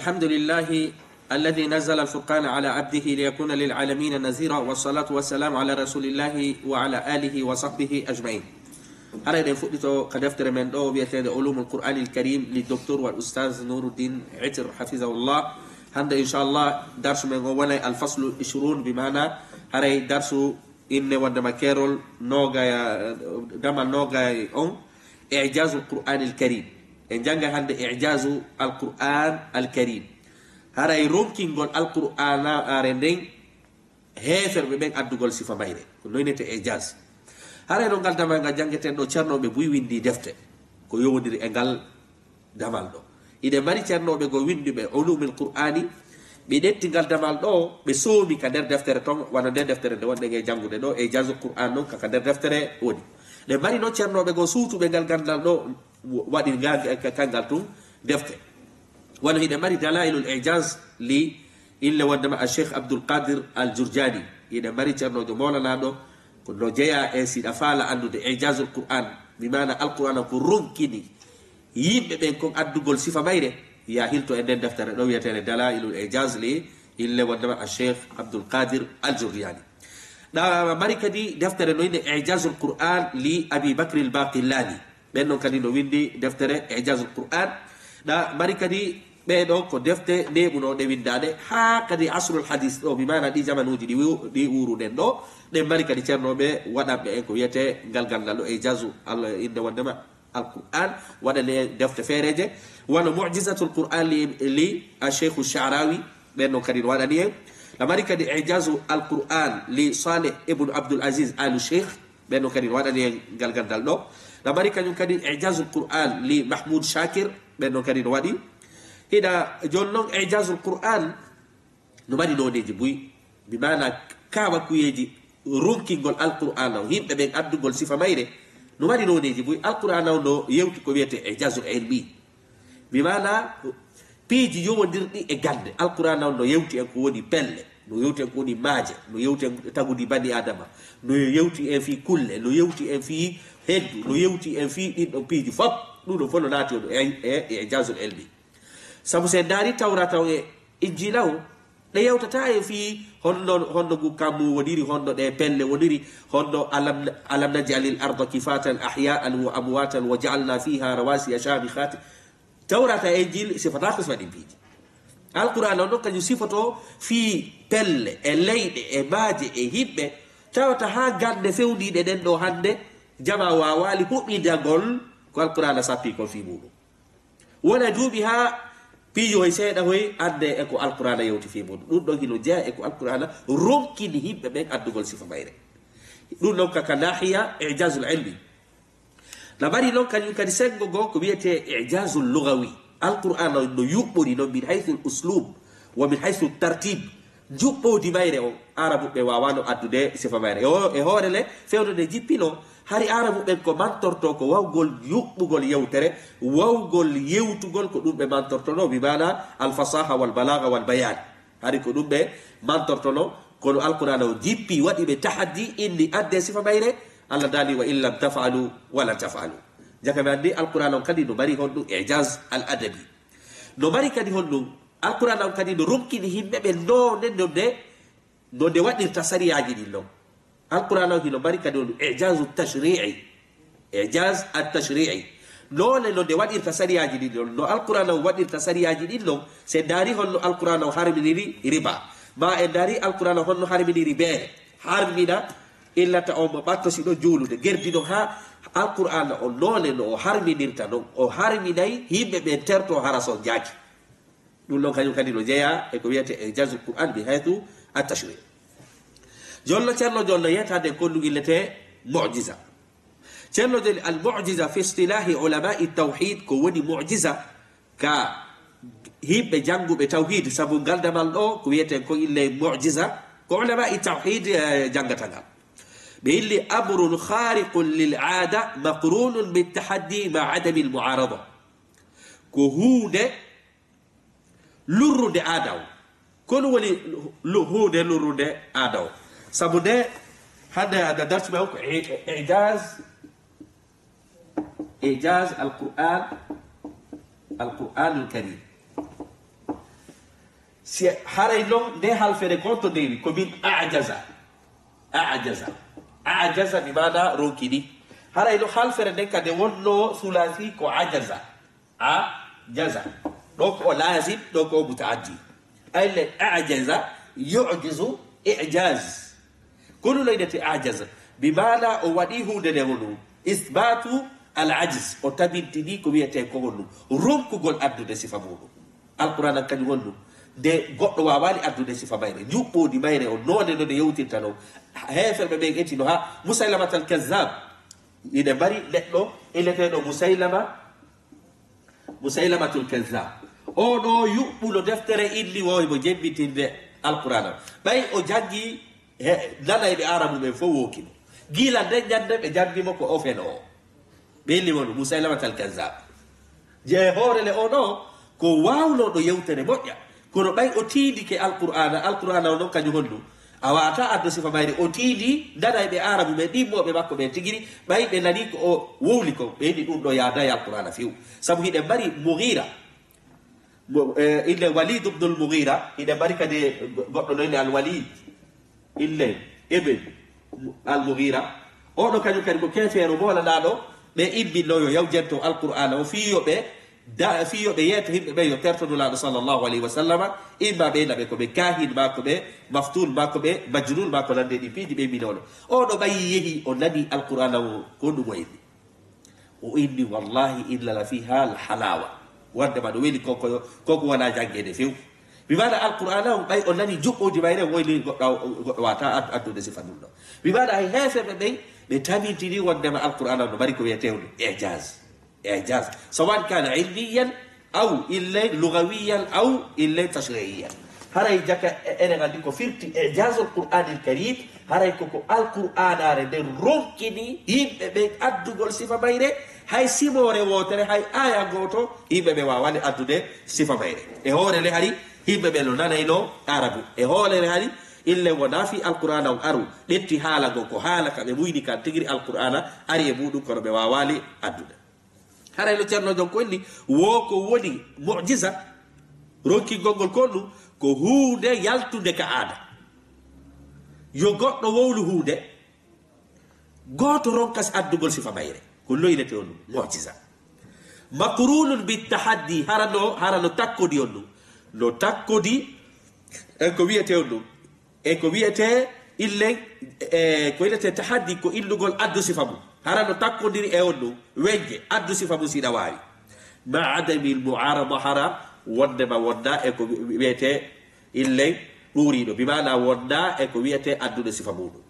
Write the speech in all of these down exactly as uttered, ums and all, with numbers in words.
الحمد لله الذي نزل الفرقان على عبده ليكون للعالمين نذيرا، والصلاة والسلام على رسول الله وعلى آله وصحبه أجمعين. Haray ɗen fuɗɗito ka deftere men ɗo wi'eteende Ulumul Qur'anil Karim li Docteur wal Ustaz Nuruddin Itir, hafizahullah. Hannde, inchallah, darsu men o wonay al faslu ishrun, bi maana haray darsu inne wondema keerol noogay, damal noogay on, Ijazul Qur'anil Karim. En jannga hannde Ijazu al Qur'an al Karim. Haray ronkingol Alqur'anaare nden heeferɓe ɓen addugol sifa mayre. Ko noynete Ijaz. Haray no ngal damal ngal janngeten ɗo, ceernooɓe buy winndi defte ko yowondiri e ngal damal ɗo. Hiɗen mari ceernooɓe goo winnduɓe Ulumil Qur'ani, ɓe ƴetti ngal damal ɗo, ɓe soomi ka nder deftere ton, wano nden deftere nde wonɗen e janngude ɗo, Ijazul Qur'an non ka, ka nder deftere woni. Ɗen mari non ceernooɓe goo suutuɓe ngal ganndal ɗo, waɗi ngal, ka-, kangal tun defte. Wano hiɗen mari Dalailul Ijaz li inne wondema a Cheikh Abdul Qadir Al Jurjani. Hiɗen mari ceernoojo mawlanaaɗo, ko no jeyaa e siɗa faala anndude Ijazul Qur'an, bi maana Alqur'ana ko ronkini yimɓe ɓen kon addugol sifa mayre, ya hilto e nden deftere ɗo wi'eteende Dalailul Ijaz li inne wondema a Cheikh Abdul Qadir Al Jurjani. Ɗa mari kadi deftere no inne Ijazul Qur'an li Abi Bakri Al Baqillani. Ɓen non kadi no winndi deftere Ijazul Qur'an. Ɗa mari kadi ɓee ɗo ko defte neeɓunooɗe winndaade haa kadi asrul hadis ɗo, bi maana ɗi jamanuuji ɗi wu-, ɗi wuuruɗen ɗo. Ɗen mari kadi ceernooɓe waɗanɓe en ko wi'etee ngal ganndal ɗo Ijazu, Allah innde wonndema Alqur'an, waɗani en defte feereeje, wano Mu'jizatul Qur'an li, li a Cheikhu Sha'rawi, ɓen non kadi no waɗani en. Ɗa mari kadi Ijazu Alqur'an li Saleh ibn Abdul Aziz Alu Cheikh, ɓen non kadi no waɗani en ngal ganndal ɗo. Ɗa mari kañum kadi Ijazul Qur'an li Mahmoud Shakir, ɓen non kadi no waɗi. Hiɗa jooni non Ijazul Qur'an no mari nooneeji buy, bi maana kaawakuyeeji ronkingol Alqur'ana o, yimɓe ɓen addugol sifa mayre, no mari nooneeji buy. Alqur'ana o no yewti ko wi'etee Ijazul Ilmi. Bi maana piiji yowondirɗi e gannde. Alqur'ana o no yewti en ko woni pelle, no yewti en ko woni maaje, no yewti en tagudi bani Adama, no yewti en fii kulle, no yewti en fii heddu, no yewti en fii ɗin ɗon piiji fof. Ɗum ɗon fof no naati on e, e, e Ijazul Ilmi. Sabu si en ndaari Tawrata o e Injiila o, ɗe yewtataa en fii honno, honno ngu kammu woniri, honno ɗee pelle woniri, honno alam, alam naj'alil arda kifatan ahya'an wa amwatan wa ja'alna fiha rawasiya shamikhat. Tawrata e Injiil sifataa ko sifa ɗin piiji. Alqur'aana on ɗon kañum sifotoo fii pelle e leyɗe e maaje e yimɓe, tawata haa gannde fewndiiɗe ɗen ɗoo hannde, jamaa waawaali huɓindagol ko Alqur'aana sappii kon fii muuɗum. Wona duuɓi haa piiji hoy seeɗa hoy anndee e ko Alqur'aana yewti fii muuɗum. Ɗum ɗon hino jeyaa e ko Alqur'aana ronkini yimɓe ɓen addugol sifa mayre. Ɗum ɗon ka, ka naahiya ijazul ilmi. Na mari non kañum kadi senngo goo ko wiyetee ijazul lugawi. Alqur'aana on no yuɓɓori non min haythul uslub wa min haythu tartib. Njuɓɓoodi mayre on, Aarabuɓe waawaano addude sifa mayre. E ho-, e hoore le, fewndo nde jippinoo, hari Aarabuɓe ɓen ko mantortoo ko wawgol yuɓɓugol yewtere, wawgol yewtugol ko ɗum ɓe mantortonoo, bi maana al fasaha wal balagha wal bayan. Hari ko ɗum ɓe mantortonoo, kono Alqur'aana o jippii, waɗi ɓe tahaddi, inni addee sifa mayre, Allah daali, "Wa in lam taf'alu wa lan taf'alu." Jaka mi anndi Alqur'aana on kadi no mari honɗum ijaz al adabi. No mari kadi honɗum, Alqur'aana on kadi no ronkini yimɓe ɓe nonde, nonde, nonde waɗirta sariyaaji ɗin non. Alqur'aana on hino mari kadi on ijazu tashri'i. Ijaz at-tashri'i. Noone no nde waɗirta sariyaaji ɗin non, no Alqur'aana on waɗirta sariyaaji ɗin non, si en ndaari honno Alqur'aana on harminiri riba, maa en ndaari Alqur'aana on honno harminiri beere, harmina illata on mo ɓatto si ɗo juulude, gerdino haa Alqur'aana on noone no o harminirta non, o harminay yimɓe ɓen terto hara so jaaki. Ɗum ɗon kañum kadi no jeyaa e ko wiyetee ijazul Qur'an min haythu at-tashri'. Jonno ceerno jonno yeetaade kon ɗum illetee mu'jiza. Ceerno joni al mu'jiza fi istilahi ulama'i tawhid ko woni mu'jiza ka yimɓe jannguɓe tawhid, sabu ngal damal ɗo ko wiyeten kon ille mu'jiza ko ulama'i tawhid, eh, janngata ngal. Ɓe illi amrun khariqun lil aada maqrunun bit tahaddi ma adami al mu'arada. Ko huunde lurrunde aada o. Ko ɗum woni lu-, huunde lurrunde aada o. Sabu nde hannde ada darsu men o ko i-, i-, ijaz, ijaz al-Qur'an, al-Qur'anul Karim. Si haray non nde halfere kon to ndewi ko min ajaza. Ajaza. Ajaza bi maana ronkini. Haray non halfere nden kade wonno sulasi ko ajaza. Ajaza. Ɗo ko o lazim, ɗo ko o mutaaddi. Ay le ajaza, yu'jizu, ijaz. Kono no inete ajaza. Bi maana o waɗi hunde nde wonu. Isbatu al ajz. O tabintini ko wiyete ko wonu. Ronkugol addude sifa muɗum. Alqur'aana kañum woni ɗum. Nde goɗɗo waawaali addude sifa mayre, ñuɓɓoodi mayre on, noone no nde yewtirta non. Heeferɓe ɓen etino haa Musaylamat al-Kazzab. Ine mari neɗɗo inneteeɗo Musaylama, Musaylamatul Kazzab. Oo ɗoo yuɓɓuno deftere inni woo himo jemmitinde Alqur'aana. Ɓay o janngi he, nanayɓe Aarabu ɓen fof wooki mo. Gila nden ñande ɓe janndi mo ko o fenoowo. Ɓe inni mo ɗum Musaylamat al-Kazzab. Je hoore le o ɗo ko waawnooɗo yewtere moƴƴa, kono ɓay o tiindike Alqur'aana, Alqur'aana o non kañum honɗum? A waawataa addo sifa mayre. O tiindi nanayɓe Aarabu ɓe ɗimmooɓe makko ɓe tigiri, ɓay ɓe nani ko o wowli kon, ɓe inni ɗum ɗo yaadaay Alqur'aana few. Sabu hiɗen mari Mughira, Mo, eh, ille Walid ibn al-Mughira, hiɗen mari kadi go-, goɗɗo no inni al-Walid, ille Ibn al-Mughira. Oo ɗoo kañum kadi ko keefeero moolanaaɗo, ɓe immino yo yawjento Alqur'aana o fii yo ɓe da-, fii yo ɓe yeeto yimɓe ɓen yo terto Nulaaɗo sallallahu alayhi wa sallam, imma ɓe inna ɓe ko ɓe kaahin, maa ko ɓe maftuun, maa ko ɓe majnuun, maa ko nanndi e ɗin piiji, ɓe immino ɗum. Oo ɗoo ɓay yehi o nani Alqur'aana o, ko ɗum o inni. O inni, "Wallahi, inna la fiha la halawa." Wonde ma no weli ko, ko, ko, ko wona janngeede few. Mi maana Alqur'aana on, ɓay o nani juɓɓooji mayre, o inni goɗɗo, goɗɗo waawataa ad-, addude sifa ɗum ɗo. Mi maana hay heeferɓe ɓen, ɓe tabintini wondema Alqur'aana on no mari ko wiyetee on ijaz. Ijaz. Sawan kana ilmiyan, aw ille lugawiyan, aw ille tashri'iyan. Haray jaka e-, enen anndi ko firti ijazul Qur'anil Karim, haray ko ko Alqur'aanaare nden ronkini yimɓe ɓen addugol sifa mayre, hay simoore wootere, hay aaya gooto, yimɓe ɓe waawaali addude sifa mayre. E hoore le hari, yimɓe ɓe no nanayno Arabu. E hoore le hari, ille wonaa fii Alqur'aana on aru, ƴetti haala ngon, ko haala ka ɓe muyni kan tigiri Alqur'aana ari e muuɗum, kono ɓe waawaali addude. Haray no Ceerno Jon ko inni, woo ko woni mu'jiza, ronkingol ngol ko ɗum, ko huunde yaltunde ka aada. Yo goɗɗo wowlu huunde, gooto ronka si addugol sifa mayre. Ko loylete on ɗum, mu'jiza. Maqrunun bi tahaddi, hara no, hara no takkodi on ɗum. No takkodi, e ko wiyete on ɗum. E ko wiyetee illen, e ko wiyetee tahaddi, ko illugol addu sifa mum. Hara no takkondiri e on ɗum, weñje, addu sifa mum si hiɗa waawi. Ma adamil mu'arada, hara wondema wonda e ko wi-, wiyetee illen ɗuuriiɗo. Bi maana wonda e ko wiyetee addude sifa muɗum.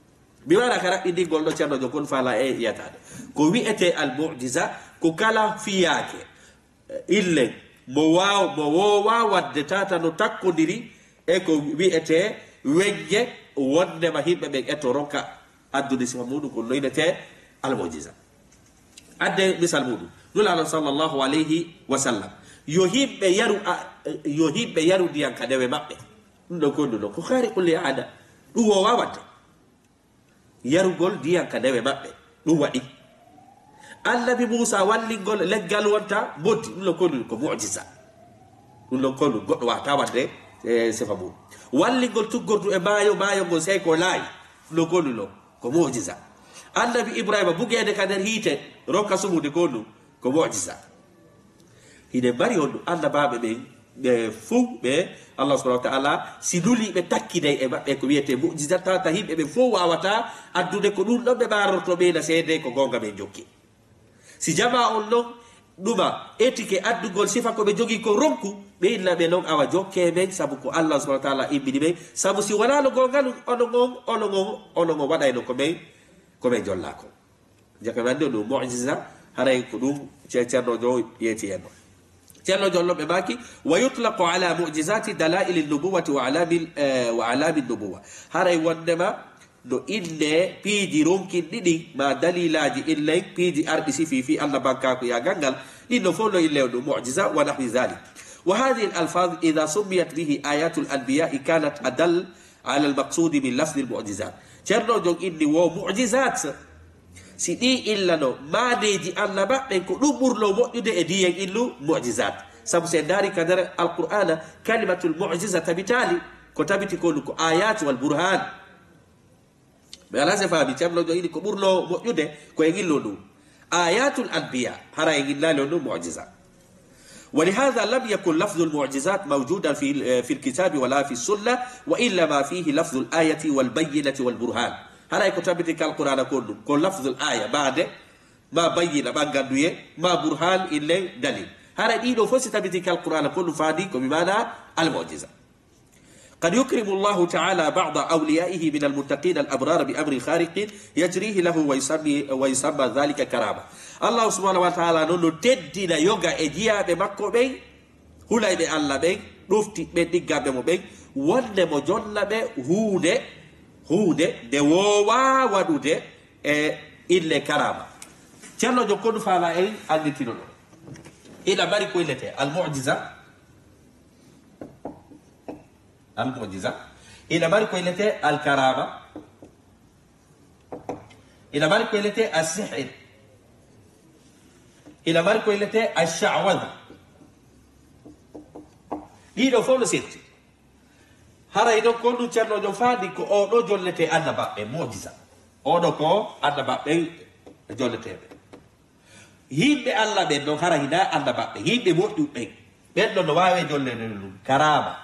Bi maana ka raɓɓindingol ɗo Ceerno Jon kon faala e yiyataade. Ko wiyetee al mu'jiza, ko kala fiyaake. Ille, mo waaw-, mo woowaa waɗde tata no takkondiri e ko wiyetee weñje, wondema yimɓe ɓen eto ronka addude sifa muɗum, ko no innetee al-mu'jiza. Adde misal muɗum, Nulaaɗo sallallahu alayhi wa sallam, yo yimɓe yaru, a, yo yimɓe yaru ndiyan ka newe maɓɓe. Ɗum ɗon ko ɗum ɗon ko khariqun li aada. Ɗum woowaa waɗde. Yarugol ndiyan ka newe maɓɓe. Ɗum waɗi. Annabi Muusaa wallingol leggal wonta mboddi. Ɗum ɗon ko ɗum ko mu'jiza. Ɗum ɗon ko ɗum goɗɗo waawataa waɗde, e, sifa mum. Wallingol tuggordu e maayo, maayo ngon sey ko laayi. Ɗum ɗon ko ɗum ɗon ko mu'jiza. Annabi Ibraahiima bugeede ka nder hiite, ronka sumude ko ɗum. Ko mu'jiza. Hiɗen mari on ɗum annabaaɓe ɓen, ɓe fow ɓe Allah subhanahu wa ta'ala si nuli ɓe takkiday e maɓɓe ko wiyetee mu'jiza, tata yimɓe ɓen fow waawataa addude ko ɗum ɗon ɓe ɓaarortoo ɓeyna seedee ko goonga ɓe jokki. Si jamaa on non ɗuma etike addugol sifa ko ɓe jogii ko ronku, ɓe inna ɓe non awa jokkee men sabu ko Allah subhanahu wa ta'ala immini men, sabu si wonaa no goonga ɗum, onon on, onon on, onon on waɗayno ko men, ko men jollaa kon. Jaka mi anndi on ɗum mu'jiza, haray ko ɗum ce-, Ceerno Jon yeeti en ɗo. Ceerno Jon non ɓe maaki, "Wa yutlaqu ala mu'jizati dalaili nubuwati wa alamil, eh, wa alami nubuwa." Haray wondema no innee piiji ronkinɗi ɗin, ma dalilaaji illen piiji arɗi sifii fii annabankaaku yaagal ngal, ɗin no fow no innee on ɗum mu'jiza wa nahwi dhalik. Wa hadhihi al-alfaz idha summiyat bihi ayatul anbiya'i kanat adall ala al-maqsudi min lafzi al-mu'jizat. Ceerno Jon inni wo mu'jizat. Si ɗi illano maaneeji annabaaɓe ɓen ko ɗum ɓurno moƴƴude e ndiyen illu mu'jizat. Sabu si en ndaari ka nder Alqur'aana, kalimatul mu'jiza tabitaali. Ko tabiti ko ɗum ko ayat wal burhan. Mi alaa si faami, Ceerno Joini, ko ɓurno moƴƴude ko e ngillo ɗum. Ayatul anbiya, hara e ngillaali on ɗum mu'jiza. ولهذا لم يكن لفظ المعجزات موجودا في في الكتاب ولا في السنة، وإنما فيه لفظ الآية والبينة والبرهان. Haray ko tabiti kal Qur'aana ko ɗum, ko lafzul aya, baade, ma bayyina, ɓa ngannduye, ma burhan, ille dalil. Haray ɗiɗo fof si tabiti kal Qur'aana ko ɗum faandi ko bi maana al mu'jiza. قد يكرم الله تعالى بعض أوليائه من المتقين الأبرار بأمر خارق يجريه له ويسمي ويسمى ذلك كرامة. Allahu subhanahu wa ta'ala noon no teddina yoga e jiyaaɓe makko ɓen, hulayɓe Allah ɓen, ɗofti ɓen, ɗiggaɓe mo ɓen, wonde mo jonna ɓe huunde, huunde nde woowaa waɗude e ille karaama. Ceerno Jokkonu faala en annditino ɗo. Ina mari ko innete al mu'jiza, al mu'jiza. Ina mari ko innete al karama. Ina mari ko innete al sihir. Ina mari ko innete al sha'waza. Ɗiɗo fof no serti. Haray noon ko ɗum Ceerno Joom faandi ko oɗo jollete annabaɓe mu'jiza. Oɗo ko annabaɓe jolleteɓe. Yimɓe Allah ɓen noon hara hina annabaɓe, yimɓe moƴƴuɓe ɓen. Ɓen ɗon no waawi jollede ɗum karaama.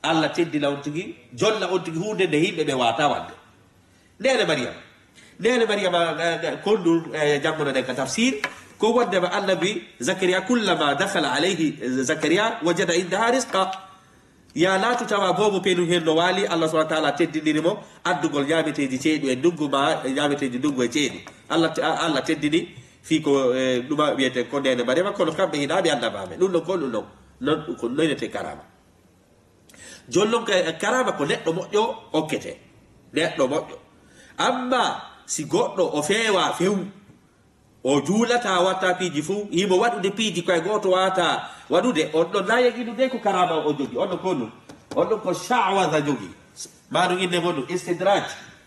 Allah teddina on tigi, jolla on tigi huunde nde yimɓe ɓe waata wande. Neene Mariyama. Neene Mariyama, eh, eh, kondu, eh, jannguno ɗen ka tafsir, ko wondema annabi Zakariya, kullama dakhala alayhi, eh, Zakariya, wajada indaha rizqa. Ya laatu tawa boobo penu heen no waali, Allah subhanahu wa ta'ala teddiniri mo addugol ñaameteeji ceeɗu e ndungu ma ñaameteeji ndungu e ceeɗu. Allah te-, Allah teddini fii ko, eh, ɗuma wiyeten ko neene Mariyama, kono kamɓe hina ɓe annabaaɓe. Ɗum ɗon ko ɗum ɗon. Non ɗum ko noynete karaama. Jooni non ka-, karaama ko neɗɗo moƴƴo okkete. Neɗɗo moƴƴo. Amma si goɗɗo o feewa few, o juulata, watta piiji fof, himo waɗude piiji koye gooto waata waɗude, on ɗon na yegiɗude ko karaama o jogi, on ɗon ko ɗum. On ɗon ko sha'waza jogi. Maa ɗum innde ngon ɗum istidraj.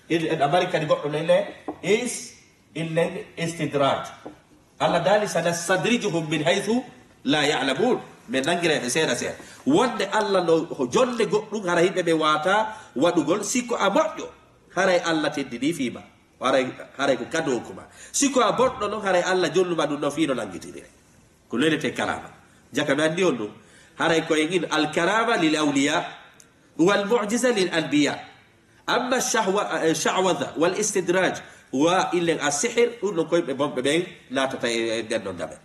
En, en Amerika ni goɗɗo no innde is, innde istidraj. Allah daali, "Sanastadrijuhum min haythu la ya'lamun." Men nanngira ɓe seeɗa seeɗa. Wonde Allah no ho jonde goɗɗum hara yimɓe ɓe waata waɗugol, si ko a moƴƴo, haray Allah teddini fii ma. Haray, haray ko kado ko ma. Si ko a bonɗo non, haray Allah jonnuma ɗum ɗon fii no nanngitirire. Ko lelete karaama. Jaka mi anndi on ɗum. Haray ko en in al karama lil awliya wal mu'jiza lil anbiya. Amma shahwa, eh, sha'waza wal istidraj wa illen as sihir, ɗum ɗon ko yimɓe bonɓe ɓen naatata e, e nden ɗon daɓe.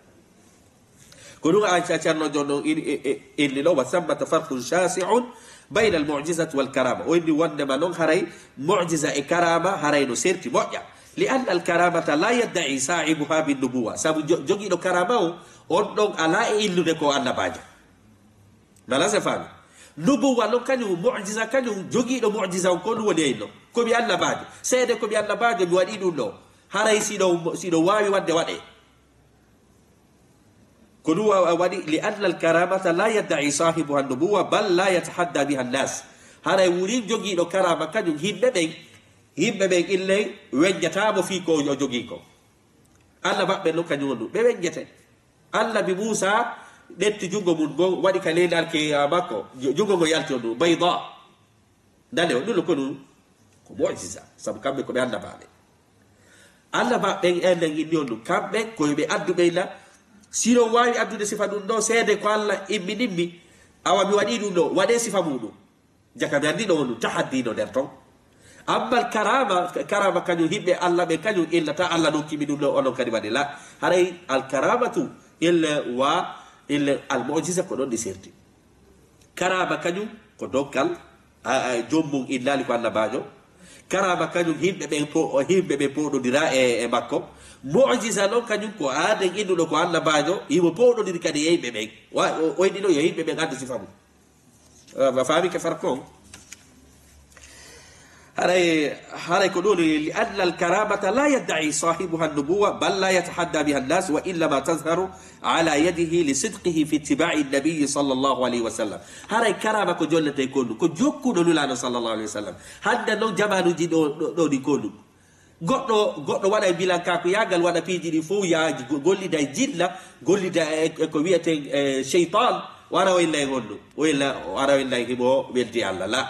Ko ɗum a, a Ceerno Joom ɗon in-, i-, i-, inni ɗo, "Wa sammata farqun shasi'un bayna al mu'jizati wal karama." O inni wondema non haray mu'jiza e karama haray no serti moƴƴa. Li anna al karamata la yadda'i sahibuha bin nubuwa. Sabu jo-, jogiiɗo karama o, on ɗon alaa e illude ko annabaajo. Nala se faami. Nubuwa non kañum, mu'jiza kañum, jogiiɗo mu'jiza on ko ɗum woni e non. Ko mi annabaajo. Seede ko mi annabaajo, mi waɗi ɗum ɗo. Haray siɗo, siɗo waawi waɗde, waɗe. Ko ɗum wa-, waɗi, li anna al karamata la yadda'i sahibuha nubuwa, bal la yatahadda biha an-nas. Haray wurin jogiiɗo karama kañum, yimɓe ɓen, yimɓe ɓen illen weññataamo fii ko o jogii ko. Annabaɓe non kañum on ɗum, ɓe weññete. Annabi Muusa ƴetti junngo mum ngon, waɗi ka leydi alke, ah, makko, ju-, junngo ngo yalti on ɗum, bayda. Nane o, ɗum ko ɗum ko mu'jiza, sabu kamɓe ko ɓe annabaaɓe. Annabaaɓe ɓen en nen inni on ɗum, kamɓe ko yo ɓe addu ɓeyla. Si ɗon waawi addude sifa ɗum ɗo, seede ko Allah imminimmi, awa mi waɗi ɗum ɗo, waɗee sifa muɗum. Jaka mi anndi ɗo on ɗum, tahaddi no nder ton. Ammal karama, karama kañum yimɓe Allah ɓen kañum illata Allah nokkimi ɗum ɗo, onon kadi waɗe la. Haray al karamatu illa wa illa al mu'jiza ko ɗon ɗi serti. Karaama kañum ko dokkal, a, a, joom mum innaali ko annabaajo. Karaama kañum yimɓe ɓen po-, yimɓe ɓen powɗondira e, e makko. Mu'jiza non kañum ko aaden innuɗo ko annabaajo, himo powɗondiri kadi e yimɓe ɓen. Wa-, o, o yiɗino yo yimɓe ɓen anndu sifa mum. A, a faami ke farko on? Haray, haray ko ɗum woni, li anna al karamata la yadda'i sahibuha an nubuwa, bal la yatahadda biha an nas, wa innama tazharu ala yadihi li sidqihi fi ittiba'i an-nabiy sallallahu alayhi wa sallam. Haray karama ko jollete ko ɗum, ko jokkuɗo Nulaaɗo sallallahu alayhi wa sallam. Hannde non jamaanuuji ɗo, ɗo, ɗo ɗi ko ɗum. Goɗɗo, goɗɗo waɗa e bilankaaku yaagal, waɗa piiji ɗi fof, yaa go-, gollida e jinna, gollida e, e ko wiyeten, e, seytan, o ara o illa e honɗum? O illa, o ara o illa e himo weldi Allah. La.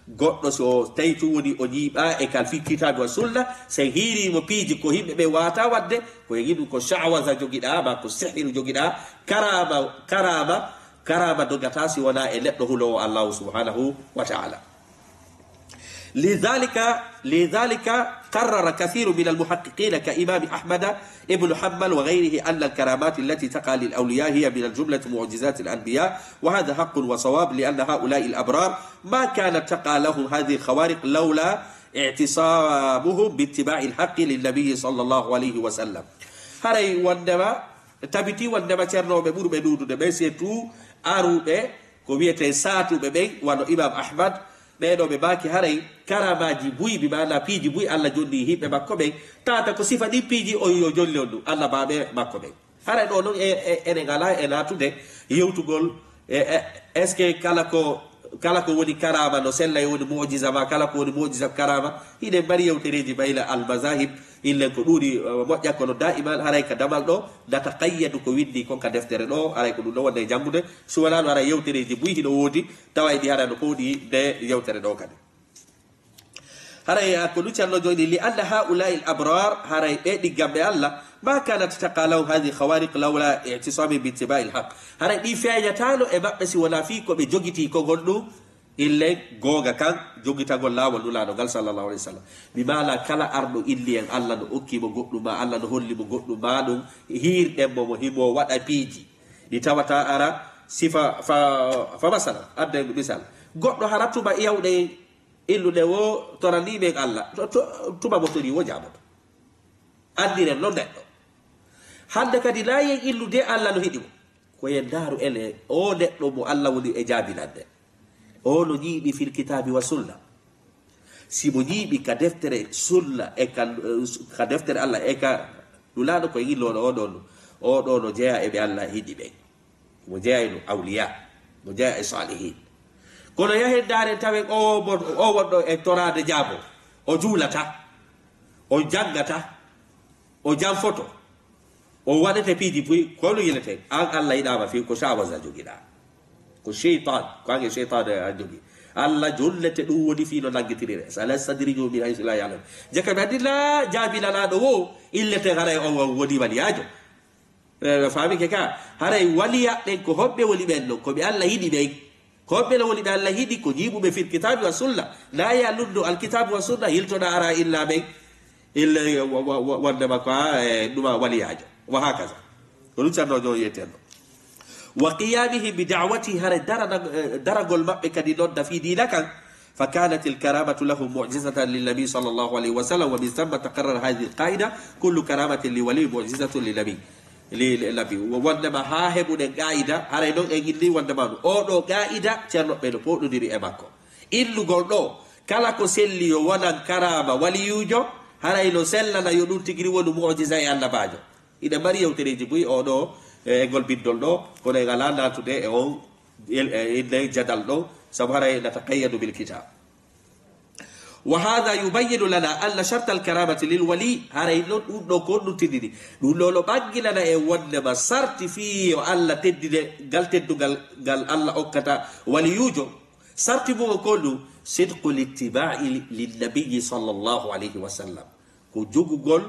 Goɗɗo so tawi tun woni o ñiiɓa e kal fi kitaabi wa sunna, so hiiri mo piiji ko yimɓe ɓe waata waɗde, ko e ɗum ko sha'waza jogiɗa, ma ko sihiru jogiɗa, karaama, karaama, karaama dogata si wona e neɗɗo huloowo Allahu subhanahu wa ta'ala. لذلك، لذلك قرر كثير من المحققين كإمام أحمد ابن حنبل وغيره أن الكرامات التي تقع للأولياء هي من جملة معجزات الأنبياء، وهذا حق وصواب، لأن هؤلاء الأبرار ما كانت تقع لهم هذه الخوارق لولا اعتصامهم باتباع الحق للنبي صلى الله عليه وسلم. Haray wondema, tabiti wondema ceernooɓe ɓurɓe ɗuuɗude ɓen, surtout aruɓe ko wiyetee saatuɓe ɓen, wano Imam Ahmad, ɓee ɗoo ɓe maaki haray karamaaji buy, bi maana piiji buy Allah jonni yimɓe makko ɓen, tata ko sifa ɗin piiji o yo jolli on ɗum annabaaɓe makko ɓen. Haray ɗoo non e, e, enen alaa e naatude yewtugol, e, e, est-ce que kala ko, kala ko woni karaama no sella e woni mu'jiza, ma kala ko woni mu'jiza ko karaama? Hiɗen mari yewtereeji bayla al-mazahib, illen ko ɗuuɗi, eh, moƴƴa, kono daiman haray ka damal ɗo, nata qayyadu ko winndi kon ka deftere ɗo, haray ko ɗum ɗo wonde e janngude. Si wonaa ɗum, haray yewtereeji buy hino woodi, tawa e ɗi haray no pooɗi nde yewtere ɗo kadi. Haray, ah, ko ɗum canno jooni, لأن هؤلاء الأبرار, haray ɓee ɗigganɓe Allah, ما كانت تقع لهم هذه الخوارق لولا اعتصامهم باتباع الحق. Haray ɗi feeñataano e maɓɓe si wonaa fii ko ɓe jogitii kon honɗum? Illen goonga kan, jogitagol laawol Nulaaɗo ngal, sallallahu alayhi wa sallam. Mi maala kala arɗo illi en, Allah no okki mo goɗɗum, ma Allah no holli mo goɗɗum, ma ɗum hiirɗen mo, mo himo waɗa piiji ɗi tawata ara sifa fa, fa masala, adden misal. Goɗɗo hara tuma yawɗe illude wo toranii men Allah, to, to, tuma mo torii wo jaaboto. Anndiren non neɗɗo. Hannde kadi na yen illude Allah no hiɗi mo. Ko yen ndaaru ene, o neɗɗo mo Allah woni e jaabinande. O no ñiiɓi fil kitaabi wa sunna. Si mo ñiiɓi ka deftere sunna e ka, ka deftere Allah e ka Nulaaɗo ko yillono o ɗon, o ɗo no jeyaa e ɓe Allah hiɗi ɓen. Mo jeyaa e no awliya, mo jeyaa e salihin. Kono yahen ndaaren tawen o mo, o wonɗo e toraade jaabo, o juulata, o janngata, o janfoto, o waɗete piiji buy, ko no yilete? An Allah yiɗaama fii ko shawaza jogiɗaa. Ko sheytan, ko an e sheytan a jogi. Allah jollete ɗum woni fii no nanngitirire. Sanastadrijuhum min haysu la ya'lamun. Jaka mi anndi la jaabi lalaaɗo wo, illete haray on, on woni waliyaajo. Eh, faami ke ka? Haray waliya ɓen ko homɓe woni ɓen non? Ko ɓe Allah yiɗi ɓen. Ko homɓe no woni ɓe Allah yiɗi? Ko ñiiɓuɓe fil kitaabi wa sunna. Na ya lunndo al kitaabi wa sunna, yiltona ara illa ɓen. Illa wa-, wa-, wa-, wonde makko, a, e, ɗuma waliyaajo. Wa hakaza. Ko ɗum canno jo yetenno. Wa qiyamihim bi da'wati, hara darana, eh, daragol maɓɓe kadi nodda fii diina kan. Fa kanat al karamatu lahum mu'jizatan lin nabi sallallahu alayhi wa sallam, wa min thumma taqarrar hadhihi al qa'ida, kullu karamatin li wali mu'jizatun lin nabi. Li, li nabi. Wo-, wondema haa heɓuɗen qa'ida, haray non en inni wondema ɗum. Oo ɗoo qa'ida, ceerno ɓe no pooɗodiri e makko. Innugol ɗoo, kala ko selli yo wonan karaama waliyuujo, haray no sellana yo ɗum tigi wonu mu'jiza e annabaajo. Iɗen mari yewtereeji buy oo ɗoo, e, e ngol binndol ɗoo, kono en alaa naatude e on, e, e, e jadal ɗoo, sabu haray nataqayyadu bil kitab. Wa hadha yubayyinu lana anna sharta al karamati lil wali, haray non ɗum ɗoo ko on ɗum tindini. Ɗum ɗoo no ɓanginana en wondema sarti fii yo Allah teddine ngal teddungal ngal Allah okkata waliyuujo. Sarti mum ko ɗum, sidqu littiba'i lin nabiyyi sallallahu alayhi wa sallam. Ko jogugol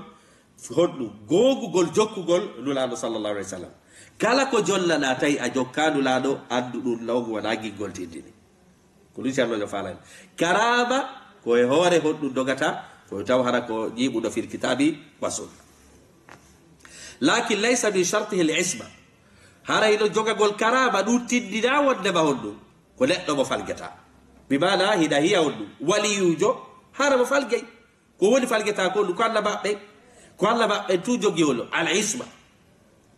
honɗum? Goongugol jokkugol Nulaaɗo sallallahu alayhi wa sallam. Kala ko jollaɗaa tawi a jokkaa Nulaaɗo, anndu ɗum law wonaa gingol tindini. Ko ɗum ceerno jo faalani. Karaama ko e hoore honɗum dogata, ko taw hara ko ñiiɓuɗo fil kitaabi wa sunna. Lakin laysa min shartihi al isma. Haray no jogagol karaama ɗum tindinaa wondema honɗum? Ko neɗɗo mo falgeta. Bi maana hiɗa hiya honɗum? Waliyuujo, hara mo falgey. Ko woni falgeta ko ɗum? Ko annabaaɓe ɓen. Ko annabaaɓe ɓen tun jogi wolo al isma.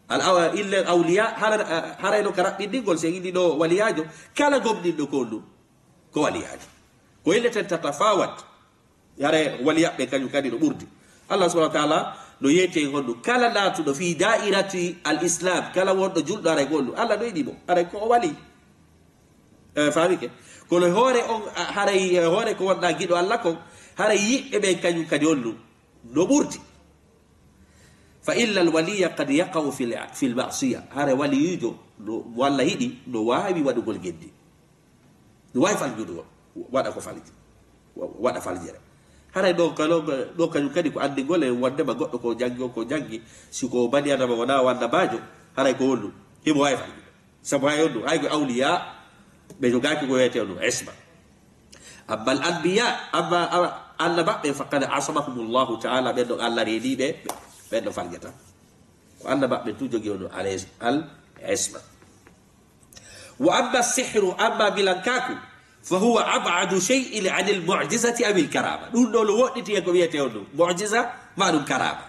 Al awa-, illen awliya, hara, harayno ka raɓɓinɗingol, si en inni ɗoo waliyaajo, kala gomɗinɗo ko ɗum, ko waliyaajo. Ko illeten tatafawat, hare waliyaɓe kañum kadi no ɓurdi. Allah subhanahu wa ta'ala no yeeti en honɗum? Kala naatuɗo fii da'irati al islam, kala wonɗo julɗo, haray ko honɗum? Allah no yiɗi mo, haray ko o wali. E, faamike? Kono hoore on, a, haray, e, hoore ko wonɗaa giɗo Allah kon, haray yiɓɓe ɓen kañum kadi on ɗum. No ɓurti. Fa innal waliya qad yaqau fil, fil masiya. Hara waliyijo no, mo Allah yiɗi, no waawi waɗugol geddi. No waawi faljude, waɗa ko falji. Wa-, waɗa faljere. Haray ɗon kano, ɗon kañum kadi ko anndingol en wonndema goɗɗo ko janngi, on ko janngi, si ko bani Adama wonaa o annabaajo, haray ko honɗum? Himo waawi faljude. Sabu hay honɗum, hay ko awliya, ɓe jogaaki ko wiyetee honɗum isma. Amma al anbiya, amma, amma annabaɓe, faqad asamahumullahu taala, ɓen ɗon Allah reeni ɓe, ɓen ɗon faljata. Ko annabaɓe tun jogii honɗum al, al isma. Wa amma sihru, amma bilankaaku, fa huwa abadu shay'in anil mu'jizati awil karama. Ɗum ɗo no woɗɗiti e ko wiyetee honɗum mu'jiza, ma ɗum karama.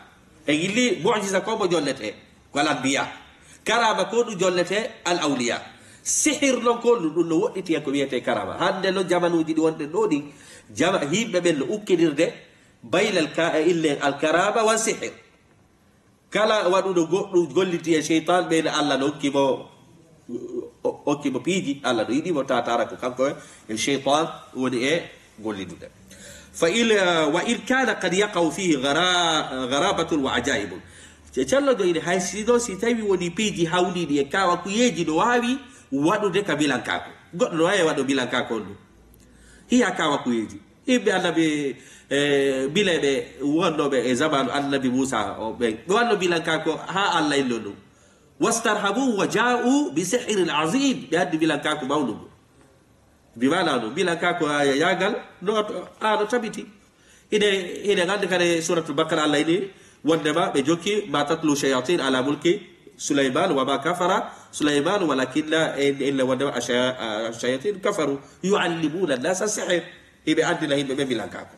E gilli mu'jiza ko mo jolletee, ko al anbiya. Karama ko ɗum jolletee al awliya. Sihir non ko ɗum, ɗum no woɗɗiti e ko wiyetee karama. Hannde non jamanuuji ɗi wonɗen ɗo ɗin, jama-, yimɓe ɓen no ukkinirde baynal ka-, e ille al karama wa sihir. Kala waɗuɗo goɗɗum golliti e seytan, ɓeyna Allah no okki mo, o-, okki mo piiji, Allah no yiɗi mo tatara ko kanko e seytan woni e gollidude. Fa il, wa in kana qad yaqau fihi gara-, garabatun wa ajaibun. Ce-, cellojo ine hay si ɗo si tawi woni piiji hawniɗi e kawakuyeji no wawi waɗude ka bilankako. Goɗɗo no wawi waɗo bilankako on ɗum. Hiya kawakuyeji. Yimɓe annabi, e, bileɓe wonnoɓe e zamanu annabi Musa o, ɓe, ɓe wanno bilankako ha Allah illo ɗum. Wastarhabu wa ja'u bi sihrin azim. Ɓe addi bilankako mawnugo. Bi mana ɗum, bilankako a, yagal, no, a, no tabiti. Ine, ine gandi kare Suratul Baqara Allah ini, wondema ɓe jokki, ma tatlu shayatin ala mulki Sulaiman wa ma kafara Sulaiman walakinna, in-, illa wondema asha-, a, shayatin kafaru yuallimuna nasa sihir. Hiɓe andina yimɓe ɓe bilankako.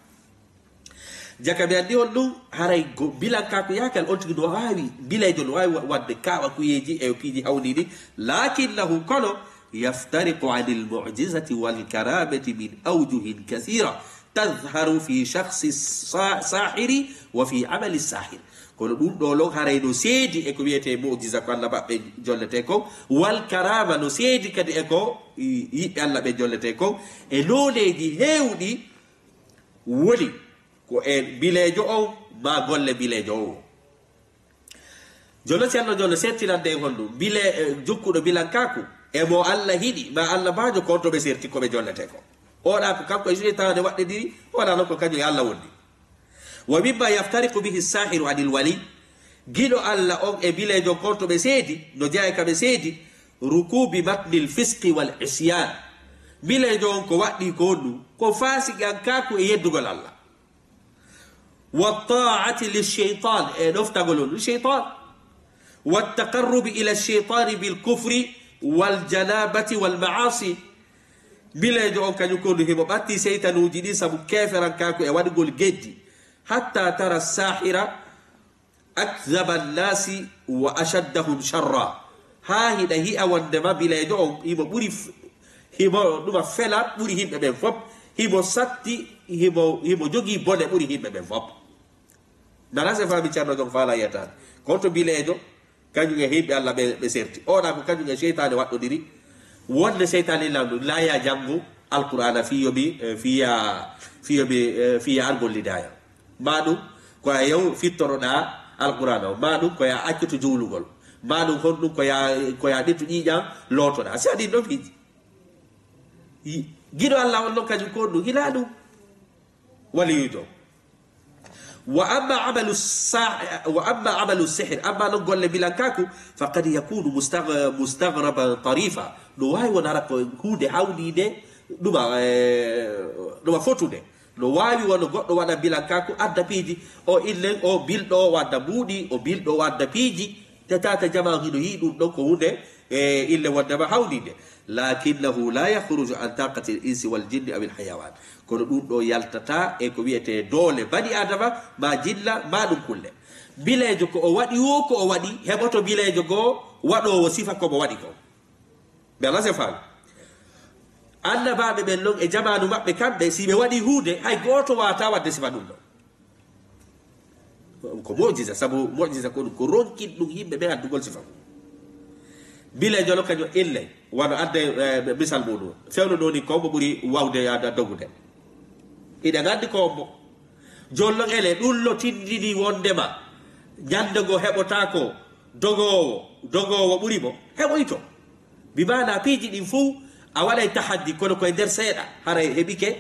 Jaka mi andi on ɗum, haray go-, bilankako yakal on tigi no wawi, bilejo no wawi wa-, wadde kawakuyeji e piiji hawniɗi, lakinnahu kono yaftariqu anil mu'jizati wal karamati min awjuhin kathira tadhharu fi shakhsi sa-, sahiri wa fi amali sahir. Kono ɗum ɗo lon haray no seedi e ko wiyete mu'jiza ko annabaɓe jollete kon, wal karama no seedi kadi e ko i-, yiɓɓe Allah ɓe jollete kon, e nooneeji heewɗi woni ko e bileejo on ma golle bileejo on. Jono si Allah jono sertinande en honɗum? Bile, eh, jokkuɗo bilankaaku e mo Allah hiɗi, ma annabaajo, ko on to ɓe serti ko ɓe jollete ko. Oɗa ko kanko e seytaane waɗɗidiri, oɗa non ko kañum e Allah wondi. Wa mimma yaftariqu bihi saahiru anil wali, giɗo Allah on e bileejo on, ko on to ɓe seedi, no jeyaa e ka ɓe seedi, rukubi matnil fisqi wal isyan. Bileejo on ko waɗɗii ko honɗum? Ko faasiqankaaku e yeddugol Allah. Wa taati lisheytan, e ɗoftagol on ɗum seytan. Wa taqarrubi ila sheytani bil kufri wal janabati wal maasi. Bileejo on kañum ko ndu himo ɓatti seytanuuji ɗin sabu keeferankaaku e waɗugol geddi. Hatta tara sahira akdhaba nnasi wa ashaddahum sharra. Haa hiɗa hi'a wondema bileejo on himo ɓuri f-, himo ɗuma fela ɓuri yimɓe ɓen fop. Himo satti, himo, himo jogii bone ɓuri yimɓe ɓen fop. Nana se faami Ceerno Jon Faala yetaade. Kono to bileejo, kañum e yimɓe Allah ɓe, ɓe serti. Oɗa ko kañum e seytaane waɗɗodiri. Wonde seytaane lamɗo, laya janngo Alqur'aana fii yo mi, eh, fii ya, fii yo mi, eh, fii ya ar gollidaya. Ma ɗum ko a yew fittoroɗa Alqur'aana o. Ma ɗum ko ya accoto juulugol. Ma ɗum honɗum ko ya, ko ya ɗettu ƴiiƴam lootoɗa. Si a ɗin ɗon fiiji. Yi-, giɗo Allah on non kañum ko ɗum, hila ɗum. Waliyujo. Wa amma amalu sa-, wa amma amalu sihir, amma non golle bilankaaku, faqad yakunu mustag-, mustaghraban tarifa. No waawi won hara ko huunde hawniinde, ɗuma, eh, ɗuma fotude. No waawi won goɗɗo waɗa bilankaaku, adda piiji, o illen, o bilɗo, o adda mbuuɗi, o bilɗo, o adda piiji, te tata jama hino yi'i ɗum ɗon ko huunde, eh, ille wondema hawniinde. Lakinnahu la yakhruju an taqati al insi wal jinni aw al hayawan. Kono ɗum ɗo yaltata e ko wiyete doole bani adama ma jinna ma ɗum kulle. Bileejo ko o waɗi wo ko o waɗi, heɓoto bileejo goo waɗoowo sifa ko mo waɗi ko. Ɓe Allah se faami. Annabaaɓe ɓen non e jamaanu maɓɓe kamɓe, si ɓe waɗi huunde, hay gooto waata waɗde sifa ɗum ɗon. Ko mu'jiza, sabu mu'jiza ko ɗum, ko ronkin ɗum yimɓe ɓen addugol sifa. Bileejo no kañum ille, wano adde, eh, misal muɗum. Fewndo ɗo ni ko mbo ɓuri wawde yaade dogude. Iɗen anndi ko mbo. Jollo ele ɗum no tindini wondema ñande ngo heɓotaako dogoowo, dogoowo ɓuri mo, heɓoyto. Bi maana piiji ɗin fow a waɗay tahaddi, kono koye nder seeɗa, haray heɓike